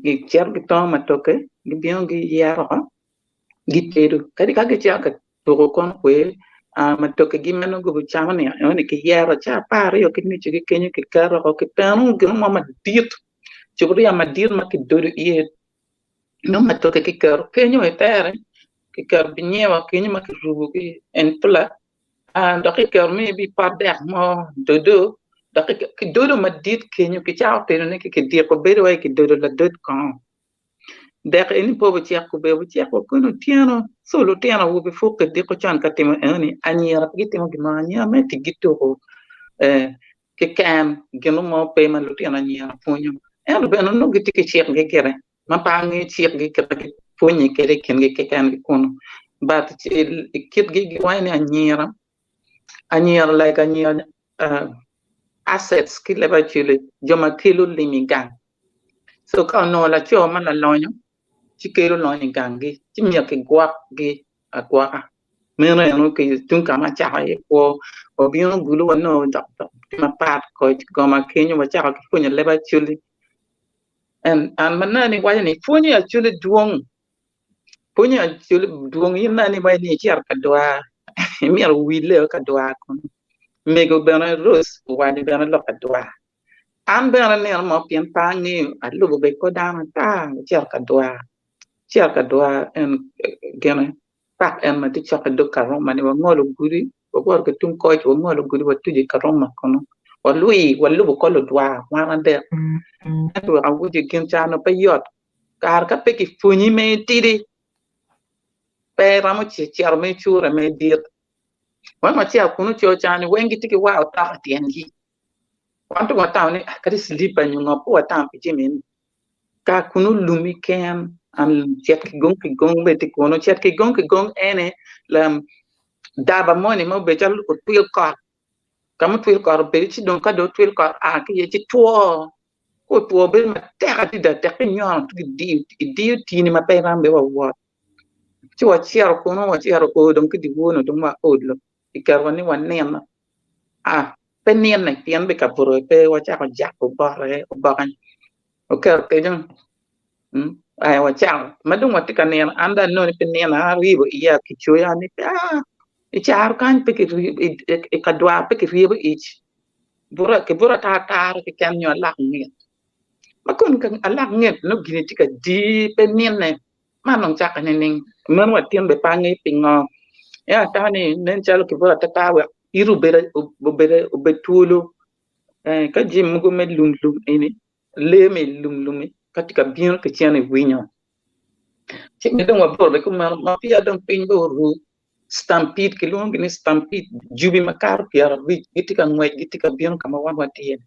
S4: gicito gitongo matoke gibino giyero oko gitedo kadi ka gicito ka tuko kono kwe matokegi ma nongo gucamo-ni enoni kiyero ca 12 ki nucu ki kenyo kiketo oko kipeno gin mo madit cupuria madit ma kidodo iye nongo matoke kiketo kenyo itere kiketo binyewa kenyo ma kirubo ki en pula dok kiketo maybe pot dek mo dodo dok kidodo madit kenyo kicako tedone ki kidiko bedo wai kidodo ladod kongo dek eni pe obicek kube obicek wa kwene otyeno so lutino awobe pud kidiko con ka timo enoni anyira pe gitimo gin mo anyira mere ticgi tuko keken gin mo pe ma lutino anyira pwonyo ento bene nongo gitye ki cikgi gire ma pe angeyo cikgi kit ma gipwonye kwede i kingi kekengi kunu but kitgi giwaco ni anyira anyira like anyira assets ki leb acoli jo ma kelo lim i gang so ka onongo laco ma lalonyo ci kelo lonyo i ganggi ci myero kigwokgi agwoka meno eno ki tung ka ma acako iye kwo wabino gulu wanongo dok tye mapat koc goma kenyo wacako ki pwonyo leb acoli An ma nani iwaco ni pwonyo Acholi dwong, pwonyo Acholi dwong in nani iwaco ni icito ka dwar imito wille ka dwar kunu mego bene Rose owaco bene lok adwar an bene nino mo pien pe angeyo alubo bene kor dano ata acito ka dwar acito ka dwar en gine pak en ma tye cok ki dog Karuma ni wangolo gudi wawoto ki tung koc wangolo gudi watuco i Karuma kunu walwi walubo kor ludwar wan adek ento wek awuci gin ca onongo pe yot kare ka pe kipwonyi me itidi pe iromo cito me icure me idit wan wacito kunu co ca ni weng gitye ki war otok i tyengi wan dong watamo ni kadi cilipa nyo ngo pe watamo pi jami eni Ka kunu lumi ken cet ki gong ki gong bene tye kunu cet ki gong ki gong ene daba moni ma obedo calo otwil kot ka ma otwil kot obedo ci dong ka dong otwil kot oa ki iye ci two ka otwo bedo matek adada tek ki inyono ci idiyo tini ma pe iromo bene wa wot ci wacito kunu wacito oo dong ki dyewor-nu dong wa olo kiketowa ni wanino pe nine pien be kabuto pe wacako jako bote oboke oketo kenyo wacako ma dong watye ka nino an dong anongo ni pe nino an aribo iya kicoya ni pe aa. I caro kany pe ki i ka dwar pe kiryebo ic buto kibuto ata atara keken nyo alak nget ma kun alak nget nongo gini tye ka dii pe mine man dong cakke nining meno latin bene pe angeyo pingo ento atamo ni nen calo kibuto atata wek ite obed twolo ka jami mogo me lum lum eni lee me lum lum-mi ka tye ka bino ki cen iwinyo ci dong wabuto bene kumeno ma peya dong piny dong oru Stampede kilwongogi ni stampede jubi makato pyerabic gitye ka ngwec gitye ka bino ka ma wan watye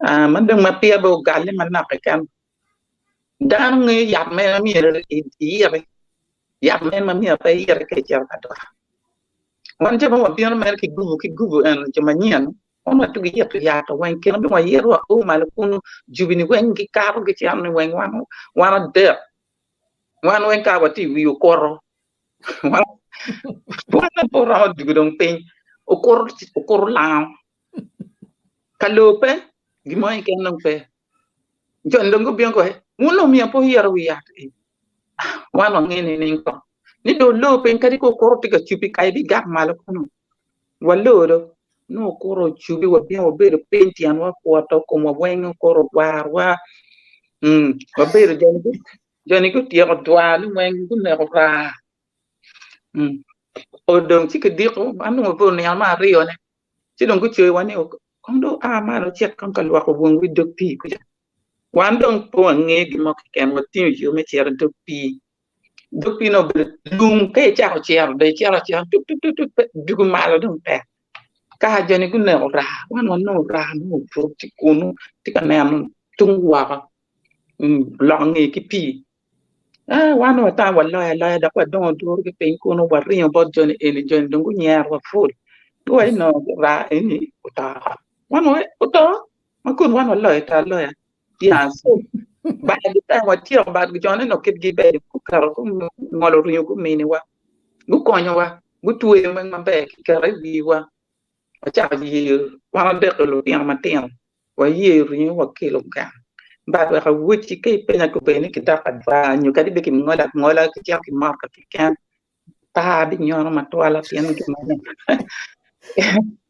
S4: ma dong ma peya bene ogalle manok keken dano ngeyo yat mene ma myero iyiti yat mene ma myero pe iyiti ka icito ka dwar wan jo ma wabino mere ki gubu ki gubu eni jo manyen wan watugo yito yat weng kine dong wayito wao malo kunu jubi-ni weng gikato gicito ni weng wan adek wan weng kara watye i wi okuto wan pe oromo dwogo dong piny okuto lango ka loo pe gin mo keken dong pe jo-ni dong gubino guwaco wun dong myero pe wuyito wi yat eni wan wange nining kong ni dong olor piny kadi ka okuto tye ka cubi kai bigak malo kunu walor do nongo okuto ocubi wabino wabedo piny tyenwa okwoto komwa weng okuto ogwarowa wabedo joni gutyeko dwar ni weng guneko raa odong ci kidiko an dong wabedo nino me aryone ci dong gucoyowa ni kong dong wua malo wucit kong ka lwoko wangwu i dog pii kuca wan dong pe wangeyo gin mo keken watingo yo me cito i dog pii dog pii-ni obedo lum ka icako cito dong icito acita tuk tuk tuk dwogo malo dong tek ka joni guneko raa wan wanongo raa mo obuto tye kunu tye ka neno tung woko loko ngeye ki pii wan dong watamo waloyo aloya dok wadongo oduro ki piny kunu waringo bot joni eni joni dong gunyerowa pul guwaco ni nongo raa eni oto wan oto ma kun wan waloyo to aloya by the time watyeko but jone onongo kitgi beco guketo gungolo ringo guminiwa gukonyowa gutweyo weng maber kiketo i wiwa wacako yeyo wan adek-ki lutino matino wayeyo ringo wakelo gang but wek awocci ka ipenya kobedi ni kidok adwar nyo kadi bed kingolo angola kicito ki motoka keken pe abinyono matwal pien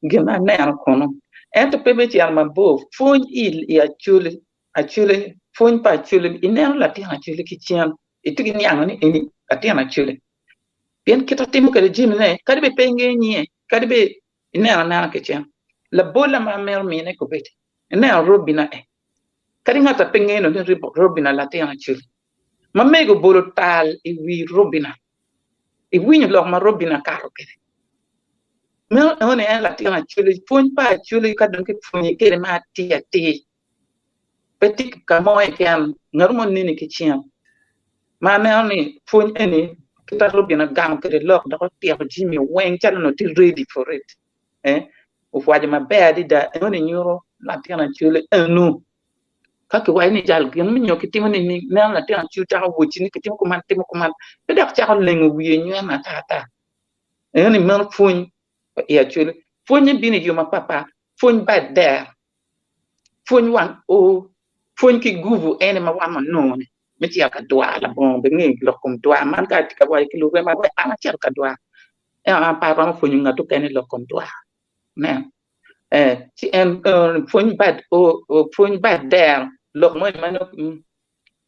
S4: gin ma aneno kunu ento pe me cito mabor pwony i acholi acholi pwony pa acholi ineno latin acholi ki cen itye ki niango ni eni latin acholi pien kit atimo kwede jamine kadi bed pe ingeyo nyinge kadi bed ineno anena ki cen labolla ma amito mine kobedi ineno Robina e kadi ngat a pe ngeyo ni Robina latin acholi ma mego obolo tal i wi Robina iwinyo lok ma Robina kato kwede meno enoni en latin acholi pwony pa acholi ka dong kipwonye kwede ma atir atir pe tye ka mo keken ngat mo neni ki cen ma aneno ni pwony eni kit ma Robina ogamo kwede lok dok otito jami weng calo onongo tye ready for it opwaco maber adada enoni nyuto latin acholi enu ka kiwaco ni jal gin nyo kitimo ni neno latin acholi cako wocci ni kitimo kuman kitimo kuman pe dok cako lengo wiye nywene ata ata enoni meno pwony i acholi pwonye bino i yo mapatpat pwony by dero pwony wang oo, pwony ki gubu ene ma wan wanongo-ni me cito ka dwar labongo bed ngeyo lok kom dwar man ka atye ka waco ki lurema wek an acito ka dwar ento an pe aromo pwonyo ngat mukene lok kom dwar ineno ci en pwony bad pwony bad dero lok moni ma nongo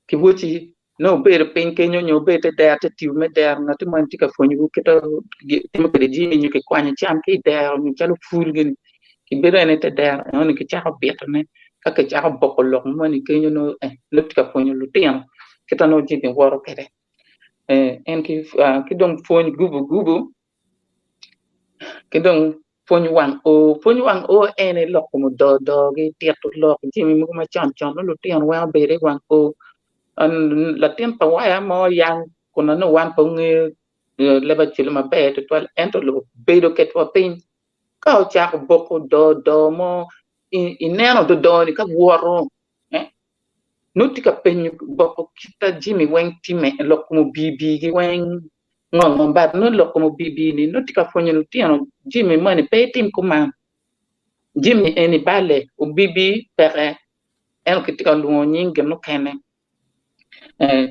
S4: kiwocci nongo wubedo piny kenyo nyo wubedo i te dero te tipo me dero ngati moni tye ka pwonyowu kit ma gitimo kwede jami nyo kikwanyo cam ki i dero nyo calo pul gini kibedo en i te dero enoni kicako bitone ka kicako boko lok moni kenyo nongo tye ka pwonyo lutino kit ma nongo jami woto kwede en ki dong pwony gubu gubu ki dong pwony wang oo, pwony wang oo en aye lok kom odoo doogi tito lok jami mogo macon con nongo lutino weng obedo i wang oo latin pa waya mo yang kun nongo wan pe wangeyo leb acwele maber tutwal ento obedo kwedwa piny ka ocako boko doo doo mo ineno dodoni ka woto nongo tye ka penyo boko kit ma jami weng timme lok kom obibigi weng ngo ngo but nongo lok kom obibi-ni nongo tye ka pwonyo lutino jami moni pe itim kuman jami eni balle obibi peke ento kitye ka lwongo nying gin mukene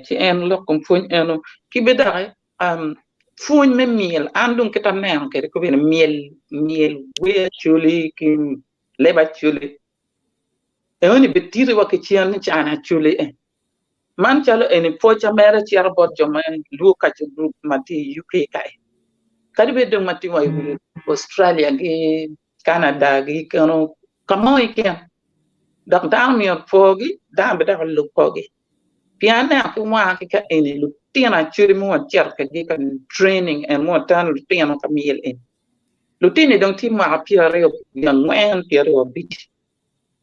S4: ci en lok kom pwony eno ki bene doki. Pwony me myel, an dong kit aneno kwede kobedi myel, myel wer acholi ki leb acholi enoni bititi wa ki cen ni cani acholi en. Man calo eni pwoca mere cito bot jo ma Luo Culture Group ma tye i UK kae. Kadi bed dong ma tye wa i Australia ki Canada gi keno ka mo keken dok dano myero opwogi dano bene dok olub korgi. Pien aneno ki wanga ki ka eni lutino acoli ma wacito kwedgi ka training en ma watero lutino ka myel eni lutini dong tye mwaka pyeraryo wiye angwen pyeraryo abic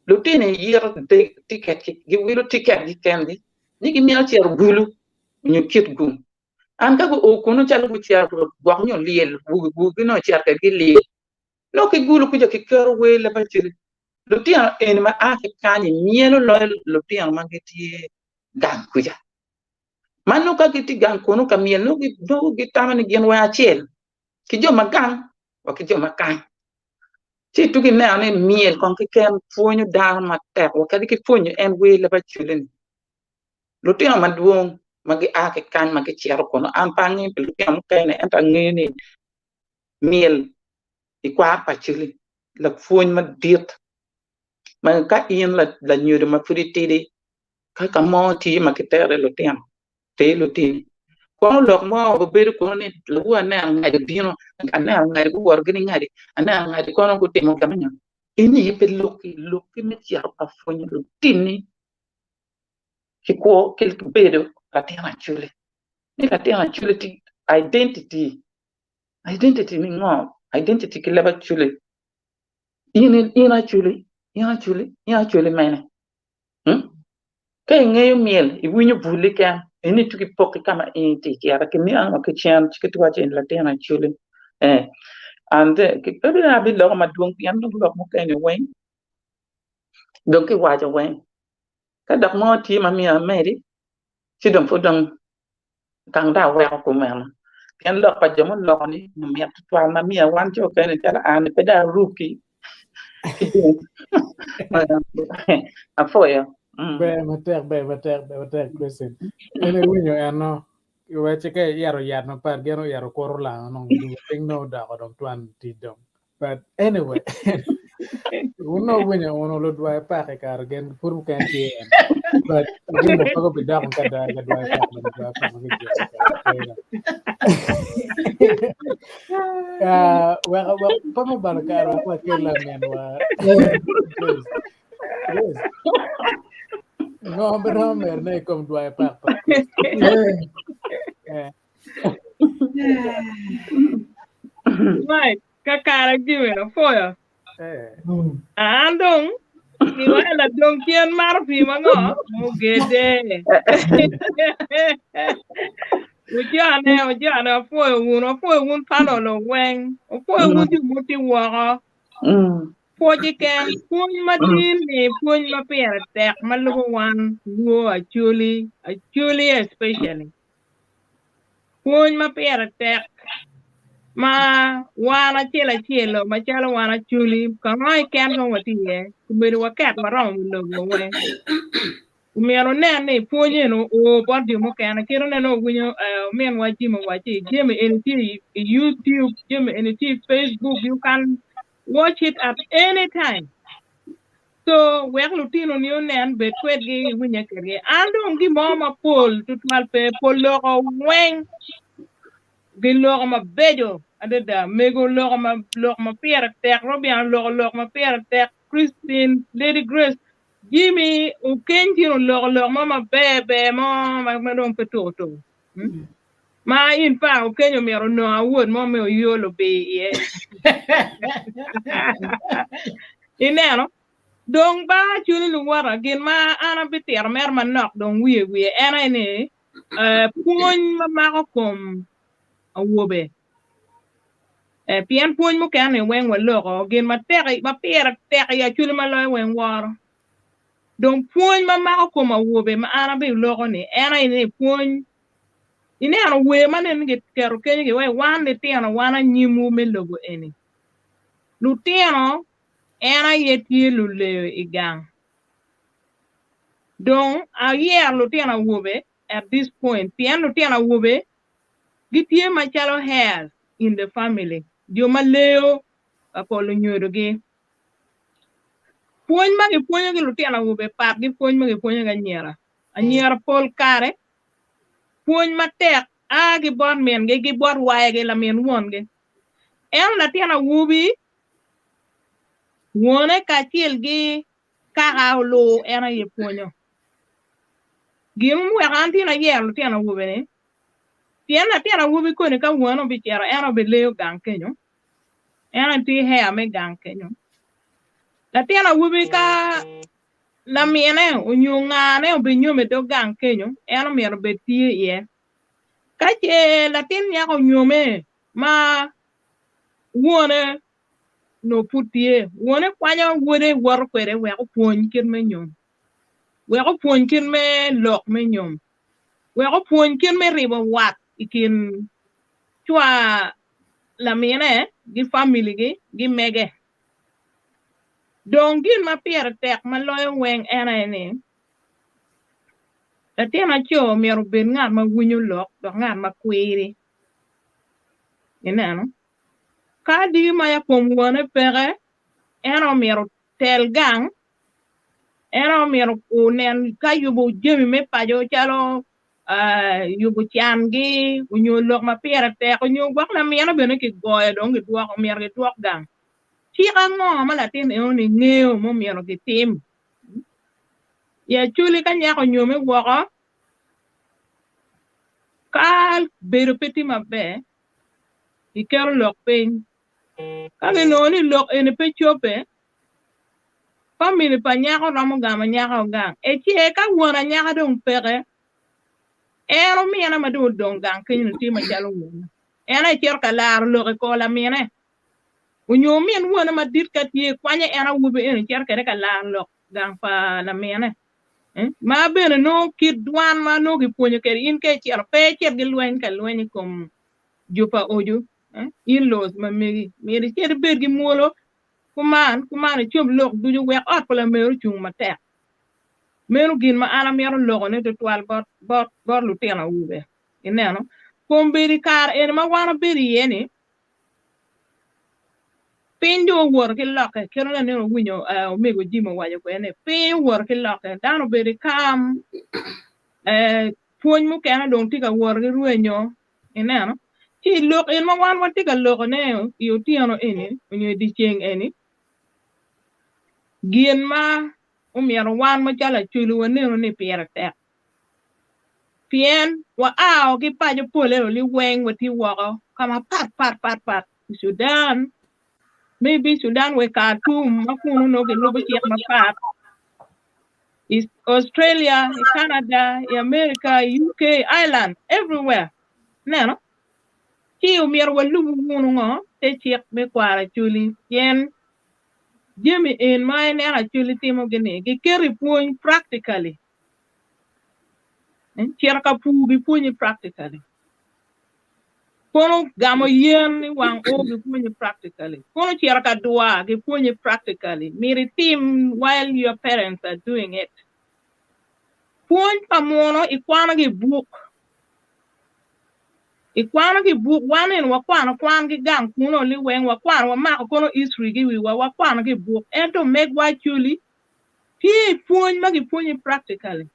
S4: lutini yito tiket giwilo tiketgi kengi ni gimito cito Gulu nyo Kitgum an ka guo kunu calo gucito gwok nyo lyel wigi nongo ocito kwedgi i lyel nongo ki Gulu kuca kiketo wer leb acel Lutino eni ma a ki kany-nyi myelo loyo lutino ma gitye gang kuca. Ma nongo ka gitye gang kunu ka myel nongo gitamo ni gin weng acel ki jo ma gang wa ki jo ma kany. Ci tugi ineno ni myel kong keken pwonyo dano matek wa kadi ki pwonyo en wer leb acoli-ni. Lutino madwong ma gia ki kany ma gicito kunu an pe angeyo pi lutino mukene ento angeyo ni myel i kwar pa Acholi lapwony madit ma ka in lanyodo ma pud itidi ka ka mo tye ma kitero iye lutino ter lutini kono lok mo obedo kunu ni lawor aneno ngadi obino aneno ngadi guwoto gin ingadi aneno ngadi kono gutimo gin nyo in aye pe lukki lukki me cito ka pwonyo lutini ki kwo ki bedo latin Acholi ni latin Acholi tye identity Identity ni ngo? Identity ki leb Acholi. In in Acholi, in Acholi, in Acholi mene? Hmm? Ka ingeyo myel, iwinyo bulli ken, in ituko ipok ki ka ma in itye icito, ki niang wa ki cen, ci ki waco in latin Acholi. Eh. And then, pe bene abiloko madwong pien dong lok mukene weng dong kiwaco weng. Ka dok mo tye ma myero amedi, ci dong pud dong Kang dong aweko kumeno, pien lok pa jo muloko ni mit tutwal ma miyo wan jo okene calo an-ni pe dong aruki ki dong apwoyo.
S1: Ber matek, ber matek, ber matek Christine. In iwinyo en no, iwacci ka iyero yat mapat gin oyero kuro olango nongo dugo piny nongo odoko dong twan tic dong. But anyway, wun nongo winyo wun oludwai pak i kare gen pud mukene tye en. But gin dong pe gubidok ka dwai ka dwai pak ma dwai pak ma gijolo kare. Ah, wek wek pe me balo kare wek wakel laminwa. Grace. Grace. Ngo ma romo medone i kom dwai pak pa Chris? Eh.
S3: Right, kakare giweno pwoyo.
S1: Eh.
S3: An dong giwaco ladong cen maro pii ma ngo mugede. Ujone, ujone, apwoyo wun, apwoyo wun panolo weng, apwoyo wun jo muti woko. Pwoc keken, pwony ma tin ni pwony ma pire tek ma lubo wan Luo Acholi, Acholi especially. Pwony ma pire tek ma wan acel acel macalo wan Acholi ka mo keken ma watye iye obedo waket waromo wi lobo weng. Omyero wunen ni pwony eni oo bot jo mukene kit ma owinyo ominwa Jim owaci jami eni tye i YouTube, jami eni tye i Facebook you can watch it at any time. So wek lutinoni onen, bed kwedgi, iwinye kwedgi. An dong gin mo mapol tutwal pe, pol loko weng giloko mabeco adada. Mego oloko ma, lok ma pire tek, Robian oloko lok ma pire tek, Christine, Lady Grace, Jimmy Okeny tye oloko lok mo maber ber mo ma, ma dong pe tuko tuko. Hmm? Ma in pa Okeny omyero onong awod mo me oyo lubir iye. Ineno? Dong ba cwiny luwota, gin ma an abitito mere manok dong wiye wiye en aye ni eh, pwony ma mako kom awobe. Eh, pien pwony mukene-ni weng waloko, gin ma tek ma pire tek i acwali ma loyo weng woro. Dong pwony ma mako kom awobe ma an abiloko-ni en aye ni pwony ineno wer ma nen ni giketo kenyo giwaci wan litino wan anyimwu me lobo eni. Lutino en aye tye luleyo i gang. Dong ayero lutino awobe at this point pien lutino awobe
S7: Gitye macalo heirs in the family, jo ma leyo ka ko lunyodogi. Pwony ma gipwonyo ki lutino awobe pat ki pwony ma gipwonyo ki anyira. Anyira pol kare pwony matek a ki bot mingi ki bot waygi lamin wongi. Ento latin awobi wone kacel ki kaka olur en aye pwonyo. Gin muweko an tin ayero lutino awobe-ni pien latin awobi koni ka wone obicito en obileyo gang kenyo en aye tye heya me gang kenyo. Latin awobi ka lamine onyo ngane obinyome i dog gang kenyo en omyero obed tye iye. Ka ce latin nyako onyome ma wone nongo pud tye, wone kwanyo wode woto kwede wek opwony kit me nyom, wek opwony kit me lok me nyom, wek opwony kit me ribo wat i kin cwar lamine ki familigi ki mege. Dong gin ma pire tek ma loyo weng en aye ni, latin aco myero obed ngat ma winyo lok dok ngat ma kwiri. Ineno? Ka adii ma ya kom wone peke, en omyero otel gang, en omyero onen ka yubo jami me paco calo yubo cangi onyo lok ma pire tek onyo gwok lamine bene kigoyo dong gidwoko myero gidwok gang. Cik ango ma latin enoni ngeyo ma omyero gitim? I Acholi ka nyako onyome woko, ka bedo pe tye maber, giketo lok piny. Ka ginongo ni lok eni pe cobbe, famili pa nyako romo gamo nyako gang. Ece ka won anyaka dong peke, en omine ma dong odong gang kenyo-ni tye macalo wonne. En aye cito ka laro lok i kor lamine. Onyo omin wone madit ka tye, kwanye en awobi eni cito kwede ka laro lok gang pa lamine. Ma bene nongo kit dwan ma nongo gipwonyo kwede in ka icito pe icit gilweny ka lweny i kom jo pa oju, in-laws ma megi. Myero icit ibed ki mwolo kuman, kuman icob lok ducu wek ot pa lameru ocung matek. Meno gin ma an amito lokone tutwal bot, bot, bot lutino awobe. Ineno? Kombeddi i kare eni ma wan wabedo iye-ni, Piny dong owoto ki lokke, kit ma nene owinyo omego Jim owaco kwede ni piny owoto ki lokke, dano obedo i kam, pwony mukene dong tye ka wot ki rwenyo, ineno. Ci i lok eni ma wan watye ka lokone i otyeno eni nyo i dyeceng eni, gin ma omyero wan macalo Acholi wanenu ni pire tek Pien waa ki paco pole liweng watye woko ka mapat pat pat pat i Sudan, maybe Sudan wa i Khartoum ma kunu nongo gilubo cik mapat, i Australia, i Canada, i America, i UK, Ireland, everywhere. Ineno? Ci omyero walubu wunu ngo te cik me kwaro Acholi pien jami en ma ineno Acholi timogi-ni giketo i pwony practically. Cito ka pur gipwonye practically. Kono gamo yen i wang oo gipwonye practically. Kono cito ka dwar gipwonye practically. Myero itim while your parents are doing it. Pwony pa muno ikwano ki i buk. Ikwano ki i buk, wan eni wakwano kwan ki gang kuno liweng, wakwano wamako kono history ki i wiwa, wakwano ki i buk. Ento megwa actually Tye i pwony ma gipwonyi practically.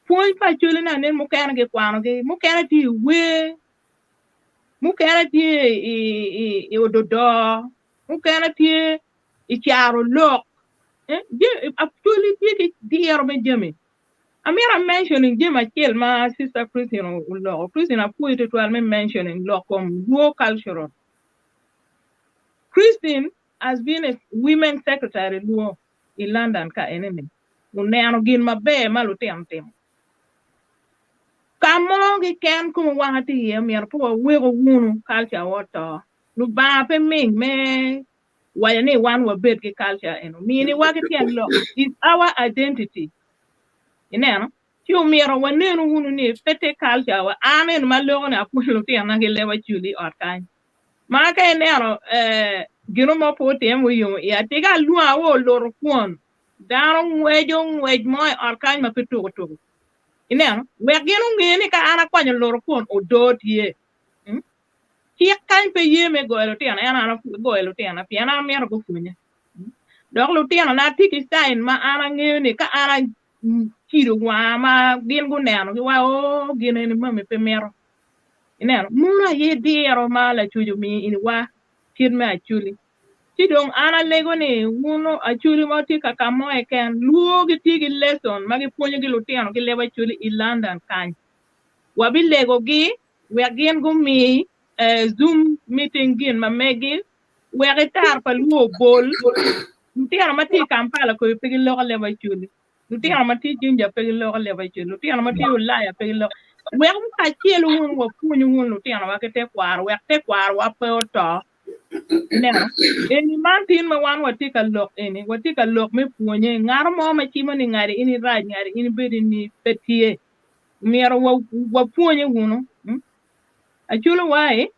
S7: Pwony pa Acholi ni anen mukene gikwanogi, mukene tye i wer, mukene tye i, i, i ododo, mukene tye i caro lok. Eh, Acholi tye ki diro me jami. Amito a mentioning jami acel ma Sister Christine oloko. Christine apwoyi tutwal me mentioning lok kom Luo cultural. Christine Has been a women secretary luo i London ka enini oneno gin maber ma lutino timo. Ka mo keken kome wanga tye iye myero pe waweko wunu culture wa oto. Lubanga pe ming me waco ni wan wabed ki culture eno. Miniwa ki tyen lok is our identity. Ineno? Ci omyero wanenu wunu ni pe te culture wa. An eni ma loko ni apwonyo lutinona ki leb Acholi i ot kany. Ma ka ineno gino mo pe otime oyomo iya, tika alwonga wa oluto kwon, dano ngweco ngwec mo i ot kany ma pe tuko tuko. Ineno? Wek gin onge ni ka an akwanyo luto kwon odoo tye. Hmm? Cik kany pe ye me goyo lutino, en an agoyo lutina pien an amito gupwonye. Hmm? Dok lutinona tye ki sign ma an angeyo ni ka an acido wanga ma gin guneno giwaco oo gin eni mami pe mito. Ineno? Mono aye diro ma Lacwec omiyo iniwa kit me Acholi. Ci dong an alego ni wun Acholi ma wutye ka ka mo keken, lwor gitye ki lesson ma gipwonyo ki lutino ki leb Acholi i London kany. Wabilegogi wek gin gumi zoom meeting gin ma megi wek itar pa lwor obol. Lutino ma tye i Kampala koyo pe giloko leb Acholi. Lutino ma tye Jinja pe giloko leb Acholi. Lutino ma tye Ulaya pe giloko. Wek kacel wun wapwony wun lutinowa ki tekwaro wek tekwarowa pe oto. Ineno? Eni man tin ma wan watye ka lok eni, watye ka lok me pwonye. Ngat mo ma cimo ni ngati in irac, ngati in ibedo ni pe tye. Myero wapwonye wunu. Hmm? Aculo wai,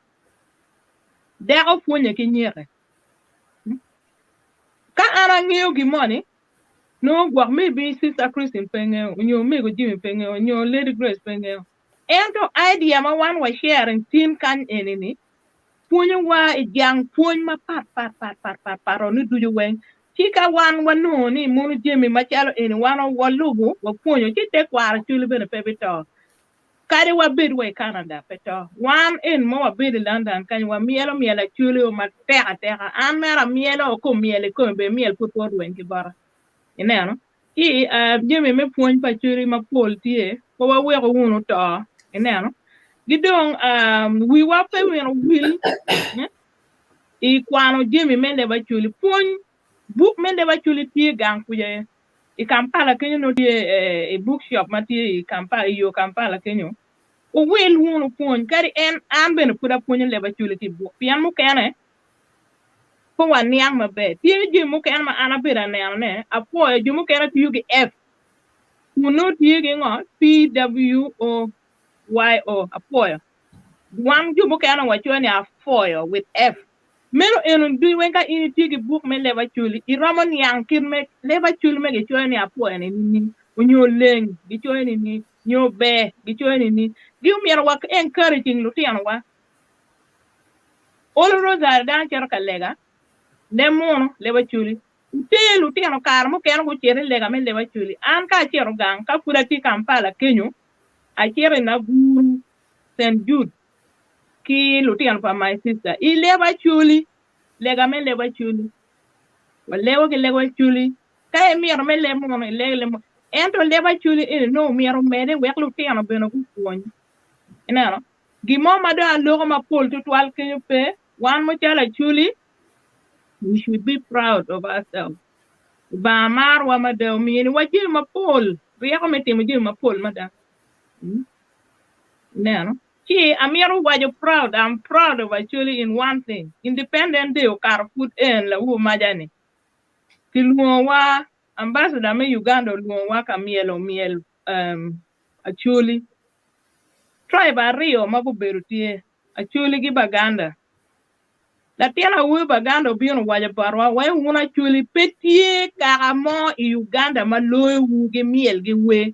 S7: dako pwonye ki nyeke. Hmm? Ka an angeyo gin moni, nongo gwok maybe Sister Christine pe ngeyo, onyo Omego Jimmy pe ngeyo, onyo Lady Grace pe ngeyo. Ento idea ma wan wa sharing tin kany eni ni, pwonyowa i jang pwony mapat pat pat pat pat pat ni ducu weng. Ci ka wan wanongo ni mono jami macalo eni wan walubo, wapwonyo, ci tekwaro cwali bene pe bito. Kadi wabed wa i Canada pe to. Wan eni ma wabedo i London kany wamyelo myel acwali o matek ateka. An mere amyelo o ka omyelo i komi bene myel pud pe orweny ki bota. Ineno? Ci jami me pwony pa Acholi mapol tye, pe waweko wunu oto. Ineno? Ki dong wiwa pe myero owil i kwano jami me leb Acholi. Pwony, buk me leb Acholi tye gang kuca i Kampala kenyo nongo tye i bookshop ma tye i Kampala, i yo Kampala kenyo. Wuwil wunu pwony, kadi en an bene pud apwonyo leb Acholi ki i buk pien mukene pe waniang maber. Tye jami mukene ma an abedo anenone, apwoyo jo mukene tiyo ki F kun nongo tye ki ngo P-W-O-Y-O, apwoyo. Wan jo mukene wacoyo ni apwoyo with F. Meno eno ducu weng ka in itye ki buk me leb Acholi, iromo niang kit me leb Acholi ma gicoyo ni apwoyo ni nining, onyo leng gicoyo nining, nyo ber gicoyo nining. Gi omyero wa encouraging lutinowa Olo rosari dano cito ka lega, leb munu, leb Acholi. Wuter lutino kare mukene gucit i lega me leb Acholi. An ka acito gang, ka pud atye Kampala kenyo, acito i Naguru, Saint Jude ki lutino pa my sister i leb Acholi, lega me leb Acholi. Walego ki leb Acholi. Ka imito me leb munu, ilego leb munu. Ento leb Acholi eni nongo myero omede wek lutino bene gupwony. Ineno? Gin mo ma dong aloko mapol tutwal kenyo pe, wan macalo Acholi, we should be proud of ourselves. Lubanga marowa mada, ominiwa jami mapol, ryeko me timo jami mapol mada. Ineno? Ci amito waco proud, I'm proud of Acholi in one thing. Independent Day okato pud en lawu maca-ni. Kilwongowa, ambassador me Uganda olwongowa ka myelo myel um, Acholi. Tribe aryo ma gubedo tye, Acholi ki Baganda. Latin awobi Baganda obino owaco botwa, wai wun Acholi pe tye kaka mo i Uganda ma loyowu ki myel ki wer.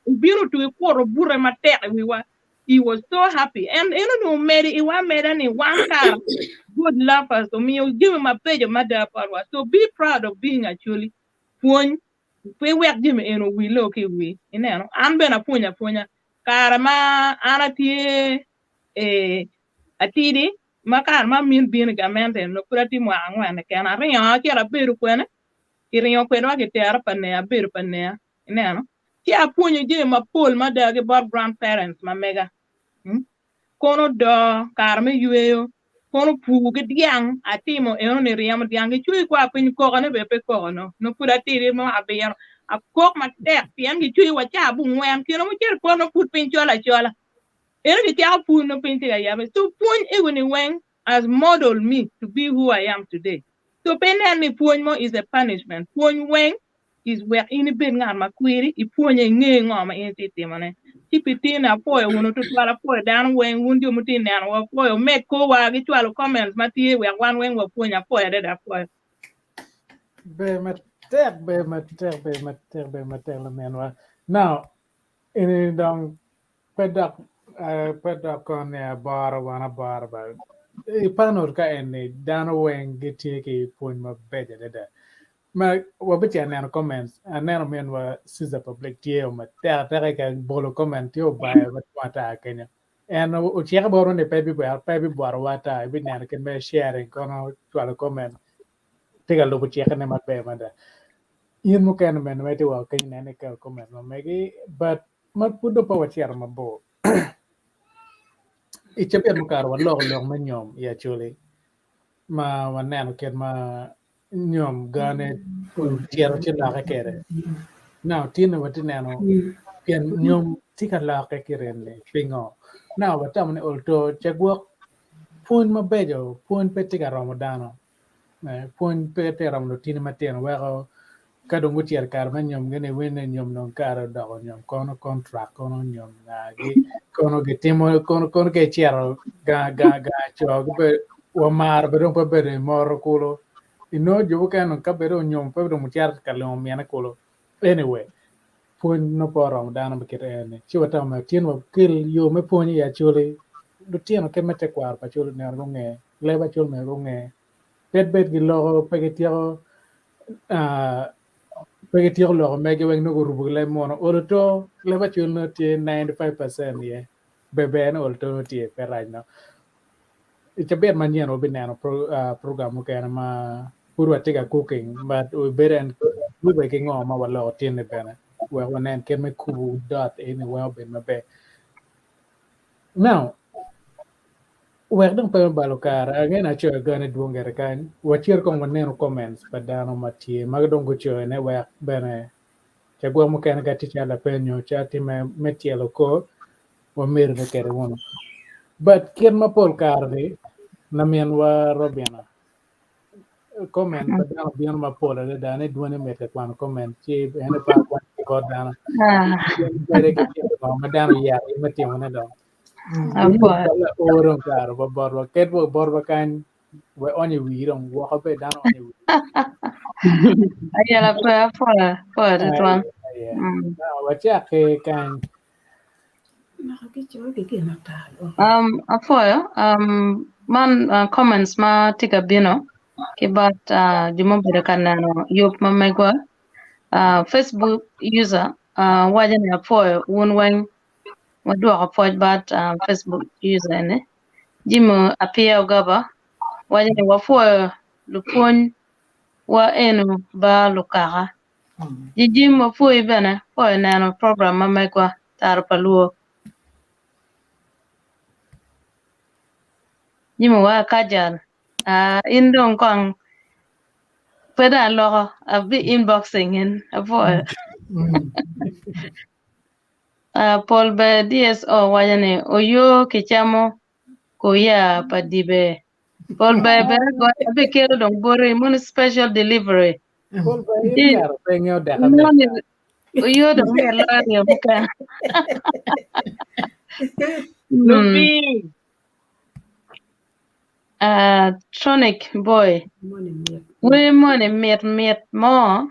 S7: Obino otugi kuto bute matek i wiwa. He was so happy. En en onongo omedo iwa ameda ni wan kara God love us omiyo jami mabeco mada botwa. So be proud of being Acholi. Pwony Pe iwek jami eni owille ki i wii. Ineno? An bene apwonyo apwonya. Kare ma an atye atidi, ma kare ma amin bino i gamente onongo pud atye mwaka angwen keken, aringo acito abedo kwene, kiringo kwedwa kitera pa neya, abedo pa neya. Ineno? Ci apwonyo jami mapol mada ki bot grandparents ma mega. Kono doo kare me yweyo, kono pur ki dyang atimo eno ni ryemo dyang gicweyo kwa piny koko ne bene pe koko no nongo pud atidi mwaka abiro akok matek pien gicweyo wa caa abongwen kine mucito i poto nongo pud piny col acola eno gicako pur nongo piny tye ka yabe so pwony ego ni weng has model me to be who I am today so pe inen ni pwony mo is a punishment pwony weng is wek in ibed ngat ma kwiri, ipwonye inge ngo ma in itye timone. Ci pi tin apwoyo wunu tutwal, apwoyo dano weng, wun jo mutye neno wa apwoyo, omed korwa ki cwalo comments ma tye wek wan weng wapwony, apwoyo adada apwoyo.
S1: Ber matek. Matek be, matek be, matek be, matek laminwa. Now, eni dong pe dok pe dok kono ni aboro wan aboro ba. I panel ka eni dano weng gitye ki pwony mabeco adada. Ma wabicito neno comments, aneno minwa Caesar Public tye matek ateka ka bolo comment tye obayo madwong ata kenyo. En ociko botwa ni pe bibwotowa ata, ebineno kit me sharing kono cwalo comment tye ka lubo cikkene maber mada. In mukene bene ma itye woko kenyo nen iketo comment ma megi but ma pud dong pe wacito mabor i cabit mukato waloko lok me nyom i Acholi ma waneno kit ma nyom gane ocito ci lokke kwede. Now tinni watye neno pien nyom tye ka lokke ki rem-ni pingo? Now watamo ni olto cagwok pwony mabeco pwony pe tye ka romo dano pwony pe tye ka romo lutini matino weko ka dong gucito i kare me nyomgi ni iwinyo ni nyom dong kare odoko nyom kono kontrak kono nyom ngagi kono gitimo kono kono ka icito gang gang gang co gibedo wa mar bene dong pe bedo i moro kulu inongo jo mukene dong ka bedo onyom pe dong ocito ka limo mine kulu anyway pwony nongo pe oromo dano me kit eni ci watamo me tin wakel yo me pwony i Acholi lutino kit me tekwaro pa Acholi myero gunge leb Acholi myero gunge pet bed giloko pe gityeko pe gityeko loko megi weng nongo gurubo ki leb munu olo to leb Acholi nongo tye 95% iye ber ber ni olo to nongo tye pe rac no i cabit manyen wabineno program mukene ma pud watye ka cooking but obedo en lube ki ngo ma waloko tinni bene wek wanen kit me kubo dot eni weng obed maber. Now, wek dong pe me balo kare, ange ni acoyo gani dwong gire kany, wacit kong wanenu comments pa dano ma tye ma dong gucoyo ne wek bene cagwok mukene ka tye calo lapeny nyo ca tye me tyelo kor wamedo ne kede wunu. But kit ma pol kare ni laminwa Robina comment pa dano bino mapol adada ni dwone mit ka kwano comment ci en pe akwano ki bot dano bede ki timo ngo ma dano oyero me timone dong oro kare ba botwa ket wa botwa kany we onyo i wii dong woko be dano onyo i wii
S3: Ayala pe apwoyo apwoyo tutwal.
S1: Wacak ki kany.
S3: Apwoyo man comments ma tye ka bino ki bot jo ma obedo ka neno yub ma megwa Facebook user waco ni apwoyo wun weng wadwoko pwoc bot Facebook user eni Jimmy Apia Ogaba waco ni wapwoyo lupwony wa enu ba lukaka. Jijim wapwoyi bene pwoyo neno program ma megwa Taro pa Luo. Jimi wa kajal ah in dong kong pe dong aloko abi inboxing in apwoyo. Ah, pol ber DSO waco ni oyo kicamo kuya pa dibe. Pol ber bene goyo abikelo dong boti moni special delivery.
S1: Pol ber in myero pe inge odeka mit.
S3: Moni oyo dong myero loyo ryo mukene.
S7: Lubi.
S3: Ah, Tronic boy. Wer moni mit mit mo.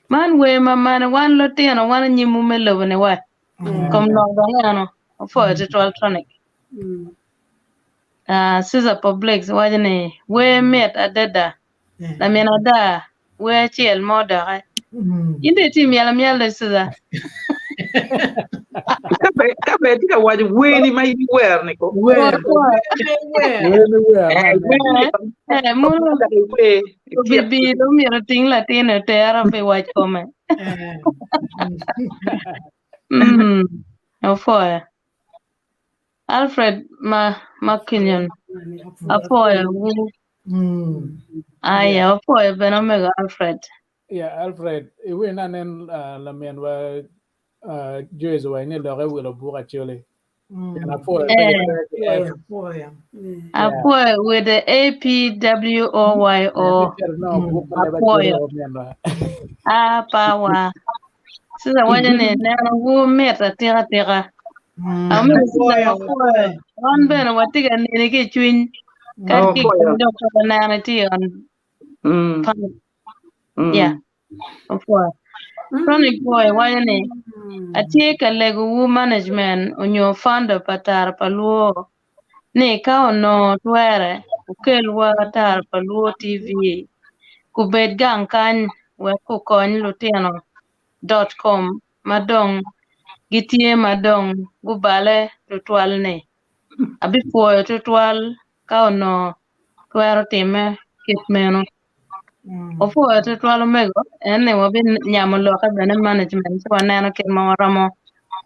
S3: Man wer ma mane wan lutino wan anyimwu me lobo ni wa. Kom lok dong eno. Opwoyo tutwal Tronic. Ah, Caesar Publix waco ni wer mit adada. Lamin ada, wer acel mo doki. In dong itye myel amyel do Caesar.
S4: Ka be ka be tye ka waco werni ma in iwero ni ko.
S1: Wer. Wer ni wer.
S4: Eh, werni
S3: Eh, mono
S4: dok iwer ityek.
S3: obibi dong myero oting latin otera pi wac kome. Mm, opwoyo. Alfred ma Makinyon apwoyo wu. Aya, apwoyo bene omego Alfred.
S1: Yeah, Alfred, iwinyo anen uh, laminwa uh, Joyce owaco ni loke wilo buk acoli. Pien apwoyo pe
S3: Eh.
S1: gitye ki F.
S3: Apwoyo with the A P W O Y O.
S1: No, buk ma leb acoli
S3: Apwoyo.
S1: ominwa.
S3: A pa wa. Sisa waco ni neno wu mit atika tika. Amito Sisa wapwoyo. Wan bene watye ka neni ki i cwiny. Kadi
S4: Oh,
S3: ki
S4: pwoyo.
S3: dong pe waneno itye on
S4: Mm,
S3: panel.
S4: mm.
S3: Yeah. Opwoyo. Chronic Boy waco ni, Atye ka legowu management onyo founder pa Tara pa Luo ni ka onongo twere wukelwa Tara pa Luo TV kubed gang kany wek kukony lutino dot kom ma dong gitye ma dong gubale tutwal ni. Abipwoyo tutwal ka onongo twero timme kit meno. Opwoyo tutwal omego en ni wabinyamo lokke bene management ci waneno kit ma waromo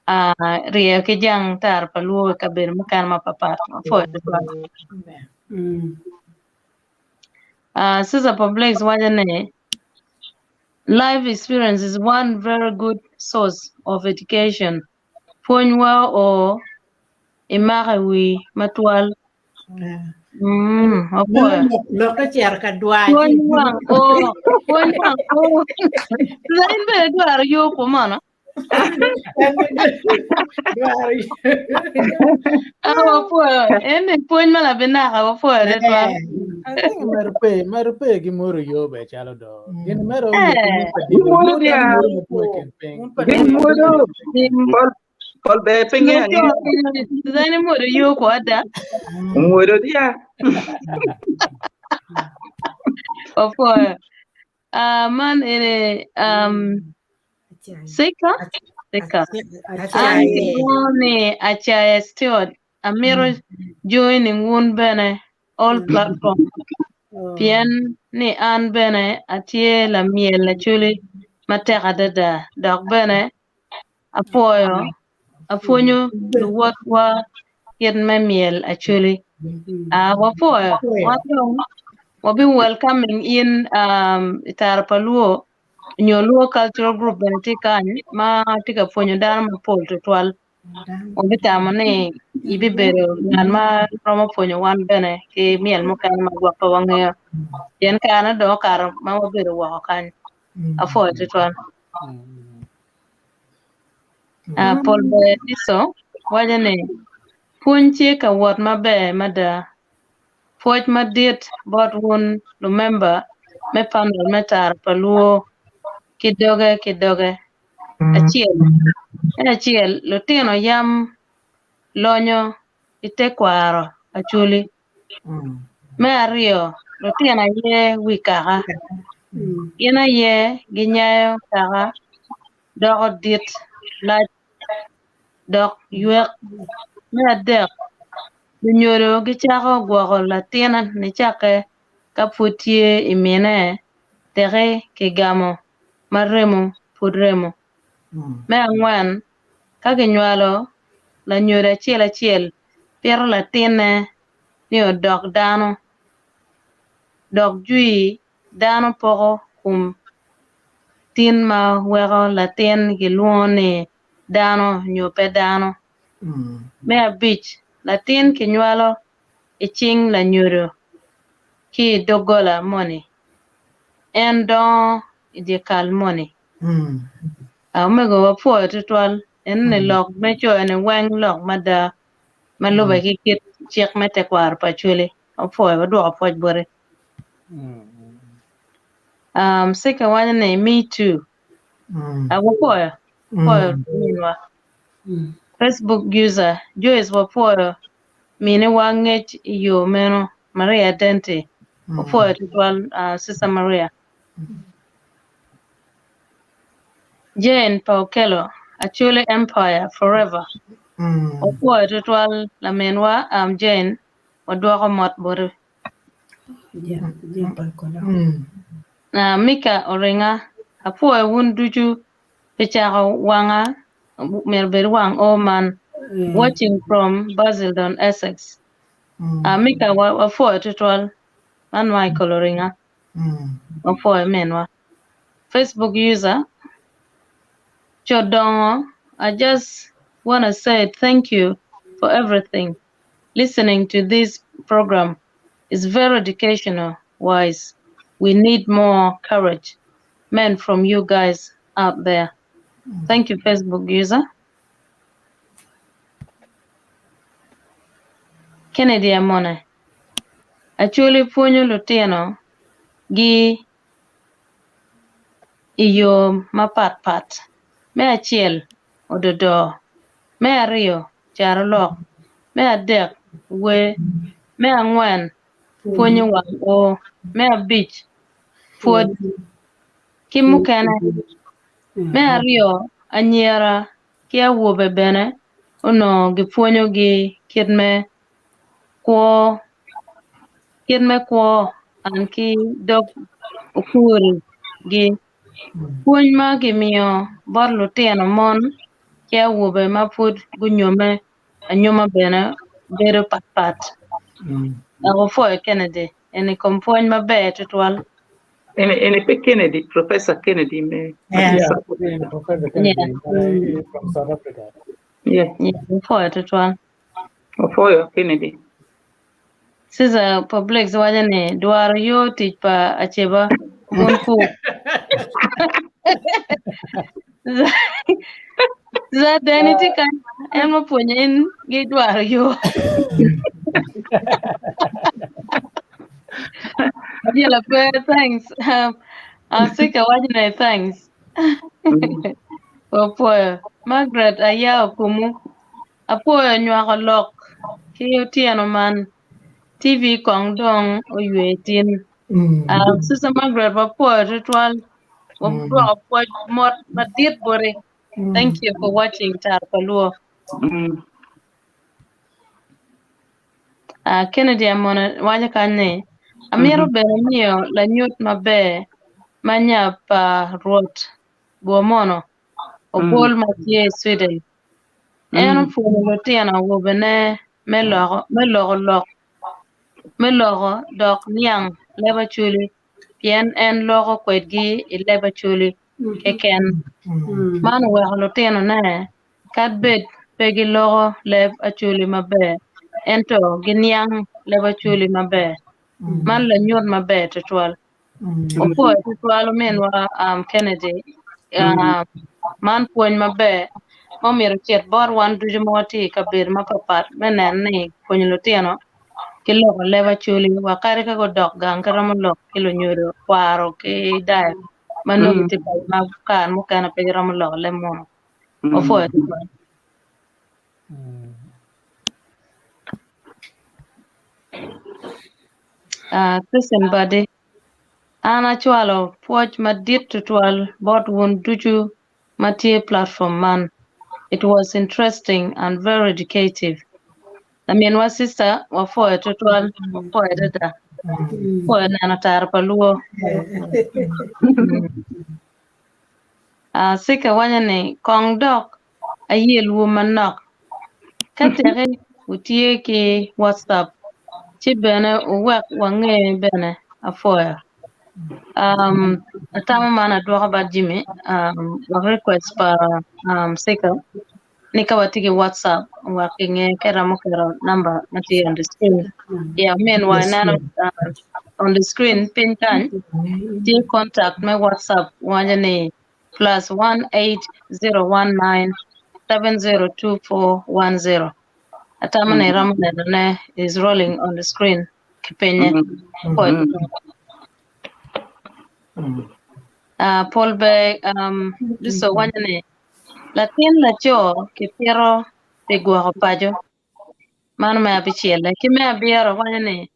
S3: ah, ryeyo ki jang tara pa luo i kabedo mukene mapapat. Opwoyo tutwal. Ah, Sister Publix waco ni life experience is one very good source of education. Pwonywa oo imako i wi matwal. Mm, opwoyo.
S5: Lokke cito ka dwar.
S3: Pwony wang oo, pwony wang oo. In bene idwaro yo kwo mono?
S5: Dwaro.
S3: Ah, wapwoyo. En ni pwony ma labinaka wapwoyo tutwal.
S1: I think mero pe, mero pe gi moro yo be calo do. Gin mero
S3: Eh.
S4: Gimwodo dia. Gin mwodo. Pol pol ber pe ngeyo angeya.
S3: Dhani mwodo yo kwo ada.
S4: Mwodo dia.
S3: Wapwoyo. Ah, man ene um, Sika? Sika. An kilwongo ni Acaya Stewart. Amito joining wun bene all platform pien ni an bene atye lamyel Acholi matek adada dok bene apwoyo apwonyo luwotwa kit me myel Acholi. Ah, wapwoyo. Wan dong wabi welcoming in um, i Tara pa Luo nyo Luo Cultural Group bene tye kany ma tye ka pwonyo dano mapol tutwal. Wabitamo ni ibibedo ngat ma romo pwonyo wan bene ki myel mukene ma gwok pe wangeyo pien kare dong okato ma wabedo woko kany. Apwoyo tutwal. Ah, Pol ber Diso waco ni pwony tye ka wot maber mada. Pwoc madit bot wun lumemba me panel me Tara pa Luo ki doge ki doge. Acel, me acel, lutino yam lonyo i tekwaro Acholi. Me aryo, lutino aye wi kaka. Gin aye ginyayo kaka doko dit, lac, dok ywek. Me adek, lunyodo gicako gwoko latin nicakke ka pud tye i mine teki kigamo ma remo pud remo. Me angwen, ka kinywalo lanyodo acel acel pito latinne ni odok dano, dok jwi dano poko kum tin ma weko latin gilwongo ni dano nyo pe dano. Me abic, latin kinywalo i cing lanyodo ki i doggola moni. En dongo i dyekal moni. Omego wapwoyo tutwal enoni lok me coyo ni weng lok mada ma lube ki kit cik me tekwaro pa Acholi. Wapwoyo wadwoko pwoc boti. Um, Sika waco ni me too. Ah, wapwoyo. Wapwoyo minwa. Facebook user Joyce wapwoyo miniwa ngec i yo meno. Maria Denti. Wapwoyo tutwal uh, Sister Maria. Jane pa Okello, Acholi Empire forever. Wapwoyo tutwal laminwa um, Jane wadwoko mot boti. Uh, Mika Oringa, apwoyo wun ducu pi cako wanga myero bed wang o man. Watching from Basildon, Essex. Uh, Mika wapwoyo tutwal. Man Michael Oringa. Wapwoyo minwa. Facebook user Chodongo, I just want to say thank you for everything. Listening to this program is very educational wise. We need more courage men from you guys out there. Thank you, Facebook user. Kennedy Amone. Acholi pwonyo lutino gi i yo mapatpat. Me acel, ododo. Me aryo, carolok. Me adek, wer. Me angwen, pwonyo wang oo. Me abic, pwod, ki mukene. Me aryo, anyira ki awobe bene onongo gipwonyogi kit me kwo kit me kwo an ki dog okuri-gi. Pwony ma kimiyo bot lutino mon ki awobe ma pud gunyomme anyoma bene bedo patpat. Dok wapwoyo Kennedy en i kom pwony maber tutwal.
S4: Eni eni pe Kennedy, Professor Kennedy me
S1: Yeah, yeah, Professor Kennedy yeah. from South Africa.
S4: Yeah.
S3: Yeah, wapwoyo tutwal.
S4: Wapwoyo Kennedy.
S3: Caesar Publix waco ni dwaro yo tic pa aceba kun ku. Za Danny tye kany en ma pwonyo in gi dwaro yo. Ajela pe thanks. Asika waco ni thanks. Wapwoyo. Margaret aya okumu. Apwoyo nywako lok ki otyeno man. TV kong dong oywe tin. Uh, Sister Margaret, wapwoyo tutwal. Wadwoko pwoc mot madit boti. Thank you for watching Tara pa Luo. Uh, Kennedy Amone waco kany ni, amito bene miyo lanyut maber ma nya pa Rwot Bwomono Obol ma tye i Sweden. En opwonyo lutino awobene me loko me loko lok me loko dok niang leb Acholi pien en loko kwedgi i leb Acholi keken. Man oweko lutinone kadi bed pe giloko leb Acholi maber ento giniang leb Acholi maber. Man lanyut maber tutwal. Opwoyo tutwal ominwa um, Kennedy. Um, man pwony maber ma omyero ocit bot wan ducu ma watye i kabedo mapatpat me neno ni pwonyo lutino ki loko leb Acholi wa kadi ka gudok gang giromo lok ki lunyodo, kwaro ki dayo ma nongo gitye paco ma kare mukene pe giromo loko leb munu. Opwoyo tutwal. Uh, Christian Badi, an acwalo pwoc madit tutwal bot wun ducu ma tye platform man. It was interesting and very educative. Laminwa sister, wapwoyo tutwal, wapwoyo adada. Wapwoyo neno tara pa luo. Uh, Sika waco ni kong dok ayelwu manok. Ka teki wutye ki WhatsApp, ci bene wuwek wange bene. Apwoyo. Um, atamo man adwoko bat Jimmy, um, wek request pa um, Sika ni ka watye ki WhatsApp wek kinge ka iromo keto number ma tye on the screen. Yeah, meanwhile
S5: Yes,
S3: ineno on the screen piny kany tye contact me WhatsApp waco ni +18019702410. Atamo ni iromo neno ne is rolling on the screen ki pinye. Pwoc. Uh, Paul be um, Russo waco ni latin laco kipito pi gwoko paco. Mano me abicelle. Ki me abiro waco ni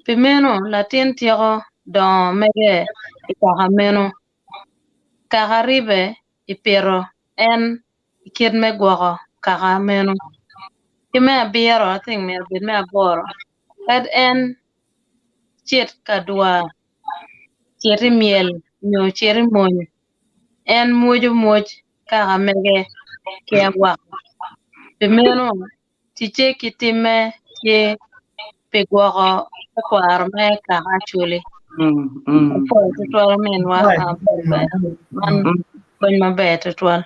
S3: pi meno latin tyeko dongo mege i kaka meno. Kaka ribe i pito en i kit me gwoko kaka meno. Ki me abiro, I think myero obed me aboro, kad en cit ka dwar, cit i myel nyo cit i mony, en mwoco mwoc kaka mege ki awaka. Pi meno, ticce ki timme tye pi gwoko tekwaro me kaka Acholi. Apwoyo tutwal ominwa man pwony maber tutwal.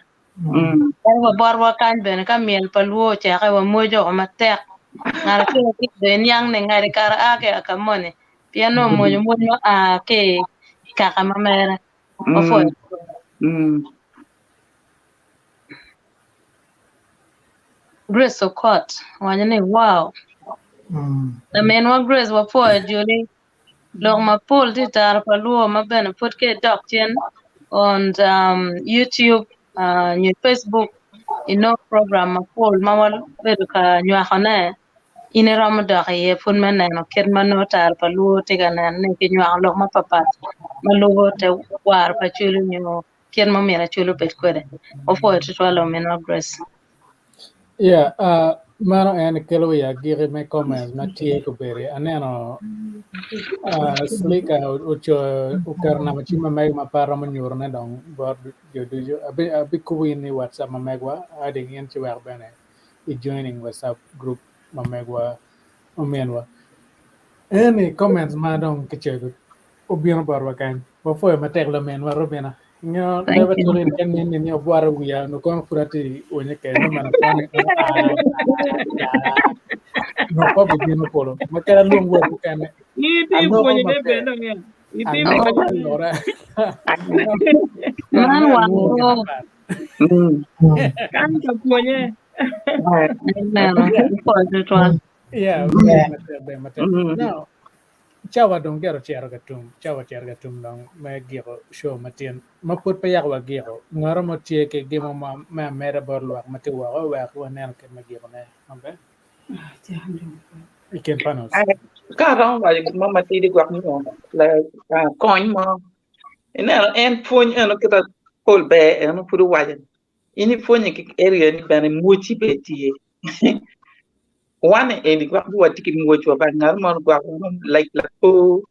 S3: Kadi wa botwa kany bene ka myel pa luo oceke wamwoco oko matek. Ngat acel acel bene niang ni ngati kara a ki i aka moni pien nongo omwonyo mwoc ma a ki i kaka ma mere. Wapwoyo tutwal. Grace Okot owaco ni, Wow! Laminwa Grace wapwoyo joli. Lok mapol tye i tara pa luo ma bene pud ka idok cen on um, YouTube uh, nyo Facebook inongo program mapol ma wabedo ka nywakone in iromo dok iye pud me neno kit ma nongo tara pa luo tye ka neno ni kinywako lok mapapat ma lubo te kwaro pa Acholi nyo kit ma myero Acholi obed kwede. Wapwoyo tutwal ominwa Grace.
S1: Yeah, uh, mano en kelo i agiki me comments ma tye kobedi. Aneno uh, Slika ocoyo oketo namba cim ma mege ma pe aromo nyutone dong bot jo ducu. Abi abikubo in i WhatsApp ma megwa, adding in ci wek bene i joining WhatsApp group ma megwa ominwa. Eni comments ma dong kicoyo obino botwa kany. Wapwoyo matek laminwa Robina. Ingeyo
S3: Thank
S1: leba
S3: you.
S1: tuko in ka nini ni obwaro wiya no kono pud atye winyo kede no mana kwane no ko bibino polo ma kera luong wek mukene
S7: Itye
S1: aloko
S7: pwonyone
S1: maber
S7: bene nge. Itye
S1: aloko
S7: pwonyone.
S1: alora
S3: Man
S1: kwane
S3: wan
S1: alwongo gin
S3: o
S1: mapat
S4: Mm.
S7: Kan ka pwonye.
S3: neno
S1: yeah
S3: wapwoyo tutwal.
S1: yeah ber matek ber matek
S4: Mm.
S1: now Cawa dong gero cito ka tum, cawa ocito ka tum dong me giko show matin. Ma pud pe yako wagiko, ngaro mo tye ki gimo mo me ameda bot lwak ma tye woko wek waneno kit me gikone. Maber? I kin panels.
S4: Ka aromo waco gin mo matidi gwok nyo kony mo, ineno en pwony eno kita pol ber eno pud owaco in ipwonye ki area ni bene mwoci bene tye. Wan eni gwok ni watye ki mwoc wa ba ngat mo gwok like lapor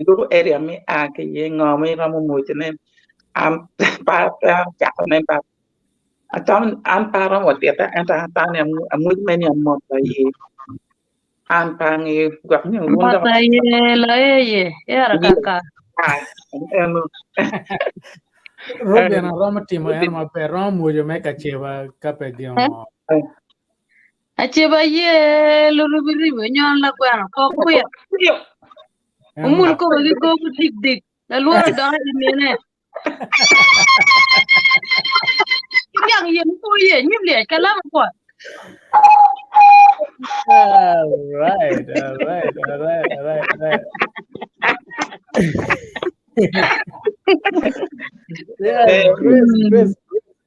S4: lubo area me a ki iye ngo ma iromo mwocone an pe acakone but atamo ni an pe aromo tite ento an atamo ni amwoc mere ni amoto aye an pe angeyo gwok nyo wun dok
S3: Mot aye laeye era kaka.
S4: eno
S1: Robin aromo timo en maber, romo mwoco me kaceba ka pe gin mo.
S3: Aceba ye luribiribi onyon lagweno kok kwir. Omul kome ki gogo dik dik. Lalworo dok i mine. Ki dyang yen po ye nyim lyec kalama kwot.
S1: All right, all right, all right, all right, all right. Yeah, Grace, Grace,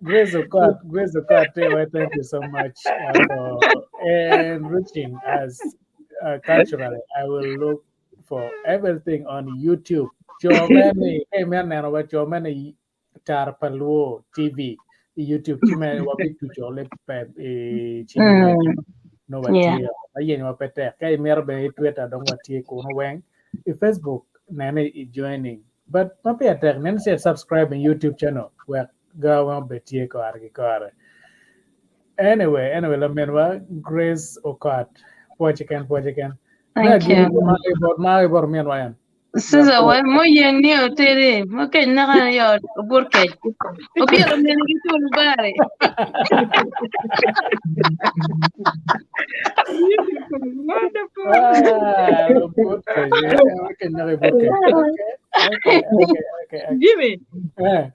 S1: Grace Okot, Grace Okot, thank you so much for enriching us culturally. I will look for everything on YouTube. Co meni, hey man, neno wa co meni Tara pa Luo TV i YouTube ci me wabituco le pe i cim no watye ayenyo wa pe tek ka imito bene i Twitter dong watye kunu weng i Facebook nene i joining but ma peya tek nene ci subscribe in YouTube channel wek ga weng obed tye kore ki kore. Anyway, anyway, laminwa Grace Okot pwoc keken pwoc keken.
S3: Thank you.
S1: Ma ibot minwa en.
S3: Siza we muyeng ni otedi ma kec naka ni yo obur kec. Obyelo mene ki cul bari.
S7: Wonderful.
S1: Ah, obur kec. Kec naka ibur kec. Okay, okay, okay, okay. okay.
S7: Jimmy,
S1: Eh,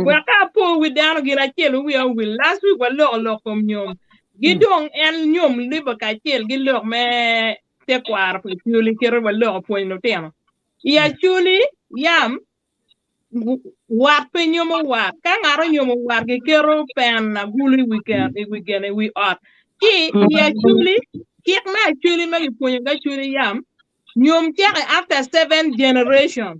S7: wek ka apo wi dano gin acel wiya owil. Last week waloko lok kom nyom. Gidong en nyom libo kacel gi lok me tekwaro pa Acholi kite waloko pwony lutino. I Acholi yam wat pe nyomo wat. Ka ngat onyomo wat giketo pen agulu i wi i wi gene i wi ot. Ci i Acholi cik me Acholi ma gipwonyo ki Acholi yam nyom ceke after seven generation.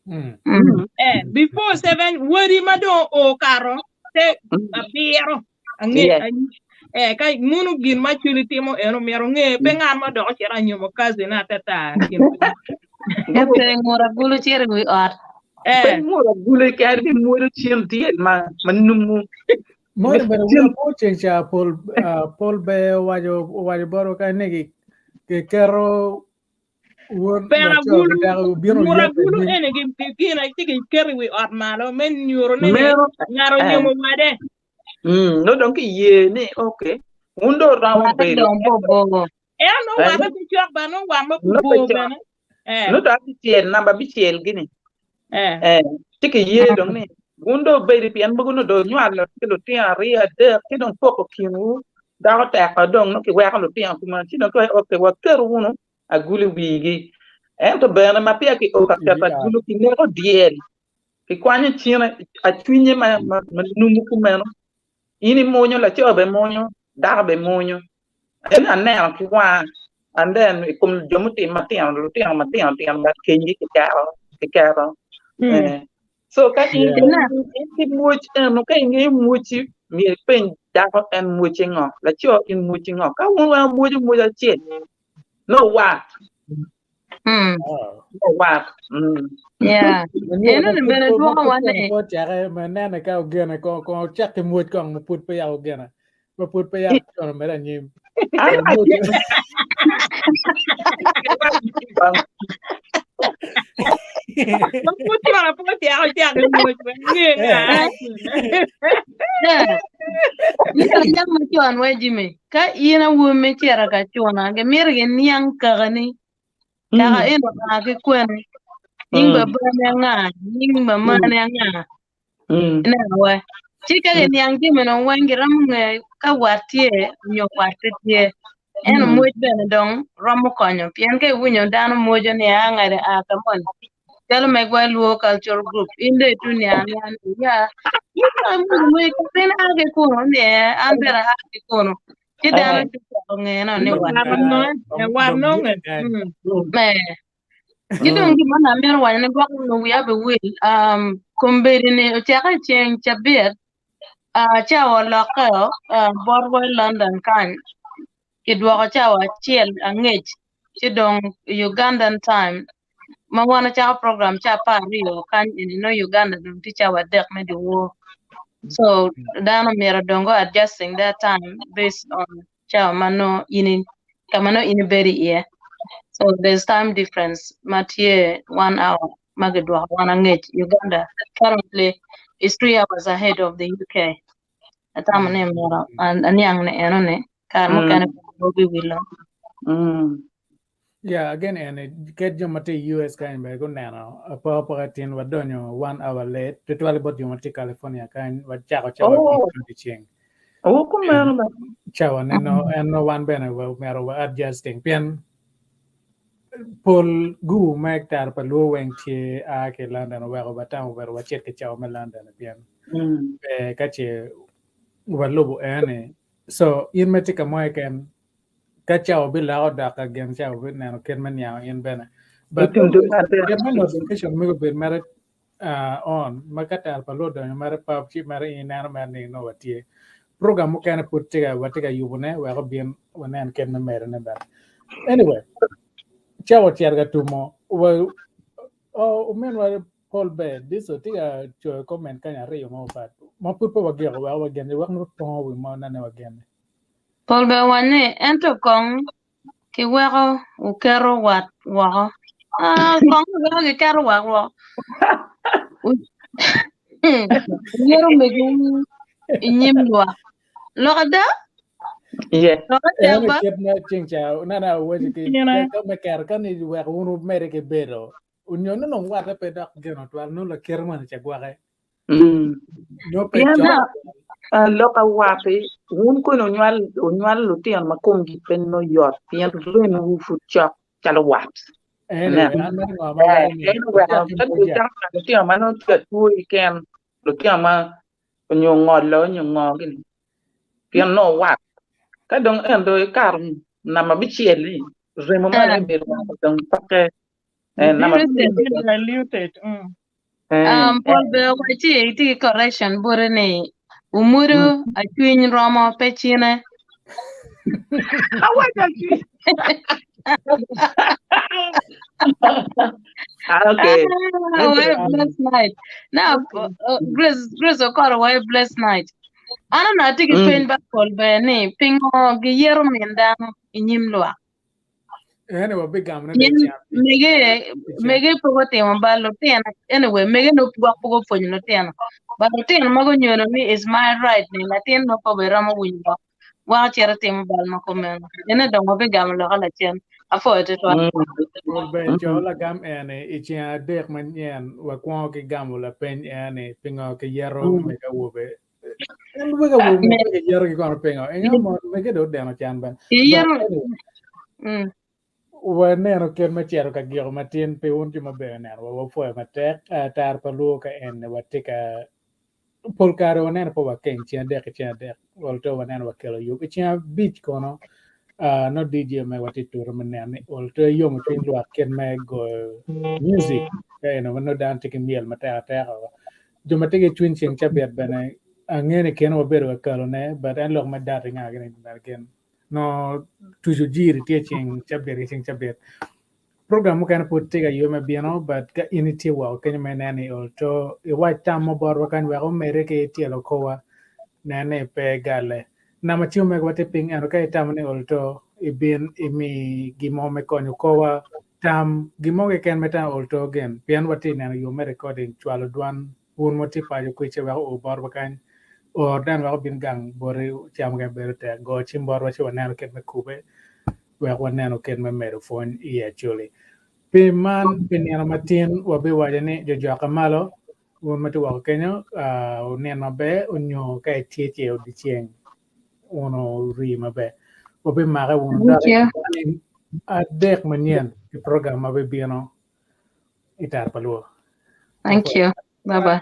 S7: Eh, before seven wadi ma dong okato te abiro ange
S4: Yes.
S7: eh ka munu gin ma Acholi timo eno myero nge pe ngat ma dok ocito anyomo cousin atata kin
S3: E pe ngut agulu cito i wi ot.
S4: Pe
S7: eh
S4: ngut agulu keken ki mwodo cin dyel ma ma numu.
S1: Moni bene wiya po ceng ca pol ah, pol ber owaco owaco botwa ka ni ki- kiketo won
S7: Peno
S1: laco
S7: agulu,
S1: ki dako obino
S7: ngut
S1: oyete
S7: agulu
S1: nyim
S7: eni gi- gi- gin aye ci giketo i wi ot malo me nyuto ni ni
S4: Meno
S7: ngat
S4: eh,
S7: onyomo wade.
S4: nongo dong kiye ni okay, wun dong wuromo
S3: Watte
S4: bedo
S3: dong
S4: ento
S3: bor.
S7: En onongo
S4: eh,
S7: watte pe cok ba nongo wat mo pe
S4: nongo pe
S7: bor
S4: cok.
S7: bene. Eh,
S4: Nongo dong abicel, namba abicel gini.
S7: eh.
S4: Eh, ci kiye dong ni wun dong wubedi pien mogo nongo dong wunywalo ki lutino aryo adek ci dong poko kinwu doko teko dong nongo kiweko lutino kumeno ci dong kiwaco okay waketo wunu agulu i wigi ento bene ma peya kio ka
S1: i
S4: keto
S1: wi ot.
S4: agulu kineko dyel. Kikwanyo cine acwinye ma ma numu kumeno in imunyo laco bene munyo dako bene munyo en aneno ki wanga and then i kom jo mutimo matino lutino matino tino but kenygi kiketo kiketo eh so ka in in ki mwoc eno ka ingeyo mwocci myero ipeny dako en mwocce ngo laco in mwocci ngo ka wun weng wumwoco mwoc acel nongo wat
S3: Mm.
S1: Oh.
S4: nongo wat mm.
S3: Yeah.
S1: Nyo
S3: Eno
S1: ma
S3: ni
S1: pud
S3: bene
S1: ma
S3: dwoko
S1: pud
S3: wan
S1: kono
S3: ni
S1: pe ocake ma nene ka ogene ko ko ocak ki mwoc kong ma pud peya ogene ma pud peya ocono mere anyim.
S4: An
S1: Ko mwoc
S7: Ma pud cona pe ocako cako ki mwoc wek inge ni
S1: Eh.
S7: aa kwene.
S3: Yeah. Myero aniang macon wa Jimmy. Ka in awobi me cito ka cuna, gimito giniang kakani. Kaka
S4: Mm.
S3: in oa ki kwene. Nying
S4: Mm.
S3: babani anga, nying mamani anga.
S4: Mm.
S3: Ineno wa. Ci ka giniang jami dong weng giromo ngeyo ka wat tye nyo wat pe tye. Ento
S4: Mm.
S3: mwoc bene dong romo konyo pien ka iwinyo dano mwoco ni aa ngati a ka moni calo megwa Luo Cultural Group in dong itye niang anianga ni ya in dong imwoco mwoc ka in a ki kunu ni ee an bene aa ki kunu ci dano
S4: Eh.
S3: tye cako ngeno ni wat
S7: Wat nonge,
S1: Dong
S7: wat
S1: dong
S7: nonge.
S1: gite kany.
S7: Mm.
S3: Eh. Ki dong
S4: Mm.
S3: gin ma amito waco ni gwok onongo wiya be wil um, kombeddi ni ocake i ceng cabit uh, cawa olokke uh, botwa i London kany kidwoko cawa acel angec ci dong Ugandan time ma wan ocako program ca 12 kany eni nongo Uganda dong tye cawa 3 me dyewor so dano myero dong go adjusting their time based on cawa ma nongo in i- ka ma nongo in ibedo iye. So there's time difference ma tye 1 hour ma gidwoko wan angec. Uganda currently is 3 hours ahead of the UK. Atamo ni myero aniang ni eno ni kare mukene obi wilo.
S1: Yeah, again, en ket jo ma tye i US kany bene guneno apokapoka tin wadonyo 1 hour late tutwal bot jo ma tye i California kany wacako cawa
S4: Oh.
S1: odiechieng.
S4: Oh, kumeno ba.
S1: Cawa ne no en no wan bene myero wa adjusting pien pol gu me taro pa luo weng tye a ki London oweko watamo bedo wacit ki cawa me London pien pe ka ce walubo eni so in ma itye ka mo keken ka cawa biloko dok ka gin cawa bineno kit me niango in bene but
S4: Itum dong ate.
S1: kit me notification mego bed mere on ma ka taro pa luo odonyo mere pap ci mere in ineno mere ni nongo watye program mukene pud tye ka watye ka yubone wek obin wanen kit me medone bene anyway cawa ocito ka tumo wa oh, ominwa Paul Bear Diso tye ka coyo comment kany aryo ma opat ma pud pe wagiko wek wagene wek nongo pongo wi mo nene wagene
S3: Paul Bear owaco ni ento kong kiweko wuketo wat woko. Ah, kong kiweko giketo wat woko. Myero omegiwu i nyim lwak. Lok ada?
S4: Yeah.
S3: Lok ada
S1: Eno
S3: ba?
S1: kit ma ceng ca nana awaco ki
S7: Kine.
S1: ka me keto ka ni wek wun wumedde ki bedo onyo nongo dong watte pe dok geno twal nongo lakite moni ca gwake nyo pe
S4: Pien
S1: cok
S4: lok awati wun kono onywal onywal lutino ma komgi pe nongo yot pien remwu pud cok calo wat.
S1: anyway
S4: Ineno?
S1: an mere ngo ma
S4: Eh,
S1: waco ni
S4: en oweko
S1: ocak ki
S4: ka
S1: mwoc
S4: ocako nywalo lutino ma nongo tye ka two keken lutino ma onyo ngolo onyo ngo gini pien nongo wat ka dong en dong ikato namba abicel ni remo man
S3: Eh,
S4: obedo wat dong peke eh, namba
S3: Christian.
S4: abicel
S7: Diluted.
S4: Eh,
S3: Paul
S4: eh,
S3: Bear owaco ci itye ki correction bote ni umudo acwiny romo pe cine.
S4: awaco acwiny Ah, okay
S3: Ah, well, blessed night. Now, Grace, Grace Okoro, why blessed night? An onongo atye ki peny ba Paul Bear ni pingo giyero min dano i nyim lwak?
S1: Ene wabigamone
S3: Pien
S1: de cam
S3: mege mege pe gutimo bal lutino anyway mege no gwok pe gupwonyo lutino but lutino ma gunyono ni is my right ni latin no pe oberomo winyo lok wako cito timo bal ma kumeno ene dong wabigamo lokke lacen apwoyo tutwal.
S1: Paul Bear co lagam ene i ceng adek manyen wakwongo ki gamo lapeny ene pingo kiyero mege awobe en wego awobe mo pe kiyero ki kono pingo ingo mo mege dong odeno can bene but
S3: Kiyero
S1: anyway
S3: mm.
S1: Waneno kit me cito ka giko matin pi wun jo mabeco neno wa wapwoyo matek. Ah, Tara pa luo ka en watye ka pol kare waneno pe wakeng ceng adek ki ceng adek olto waneno wakelo yub i ceng abic kono ah, no DJ me watye tute me neno ni olto yomo cwiny lwak kit me goyo music ka eno ma nongo dano tye ki myel matek ateka jo ma tye ki cwiny ceng cabit bene ange ni kene wabedo ka kalone but en lok me dati nga gini bene gin nongo tuco jiri tye ceng cabit ki ceng cabit Program mukene pud tye ka yubbe me bino but ka in itye woko kenyo ma ineno ni olto iwac tam mo botwa kany wek omedde ki tyelo korwa nen ni pe galle. Namba cim omego tye piny ento ka itamo ni olto ibin imi gin mo me konyo korwa tam gin mo keken ma itamo olto gin pien watye neno yo me recording cwalo dwan wun ma wutye paco kwica wek oo botwa kany or dano wek obin gang boti ca mukene bedo tek go cim botwa ci waneno kit me kube wek waneno kit me medo pwony i Acholi. Pi man, pi nino matin wabiwaco ni jojoka malo, wun ma tye woko kenyo, uh, wunin maber onyo ka itye ce odiceng wun ori maber. Wabimake wunu
S3: Thank
S1: dok
S3: you.
S1: adek manyen i program ma bibino i Tara pa Luo.
S3: Thank you. Bye bye.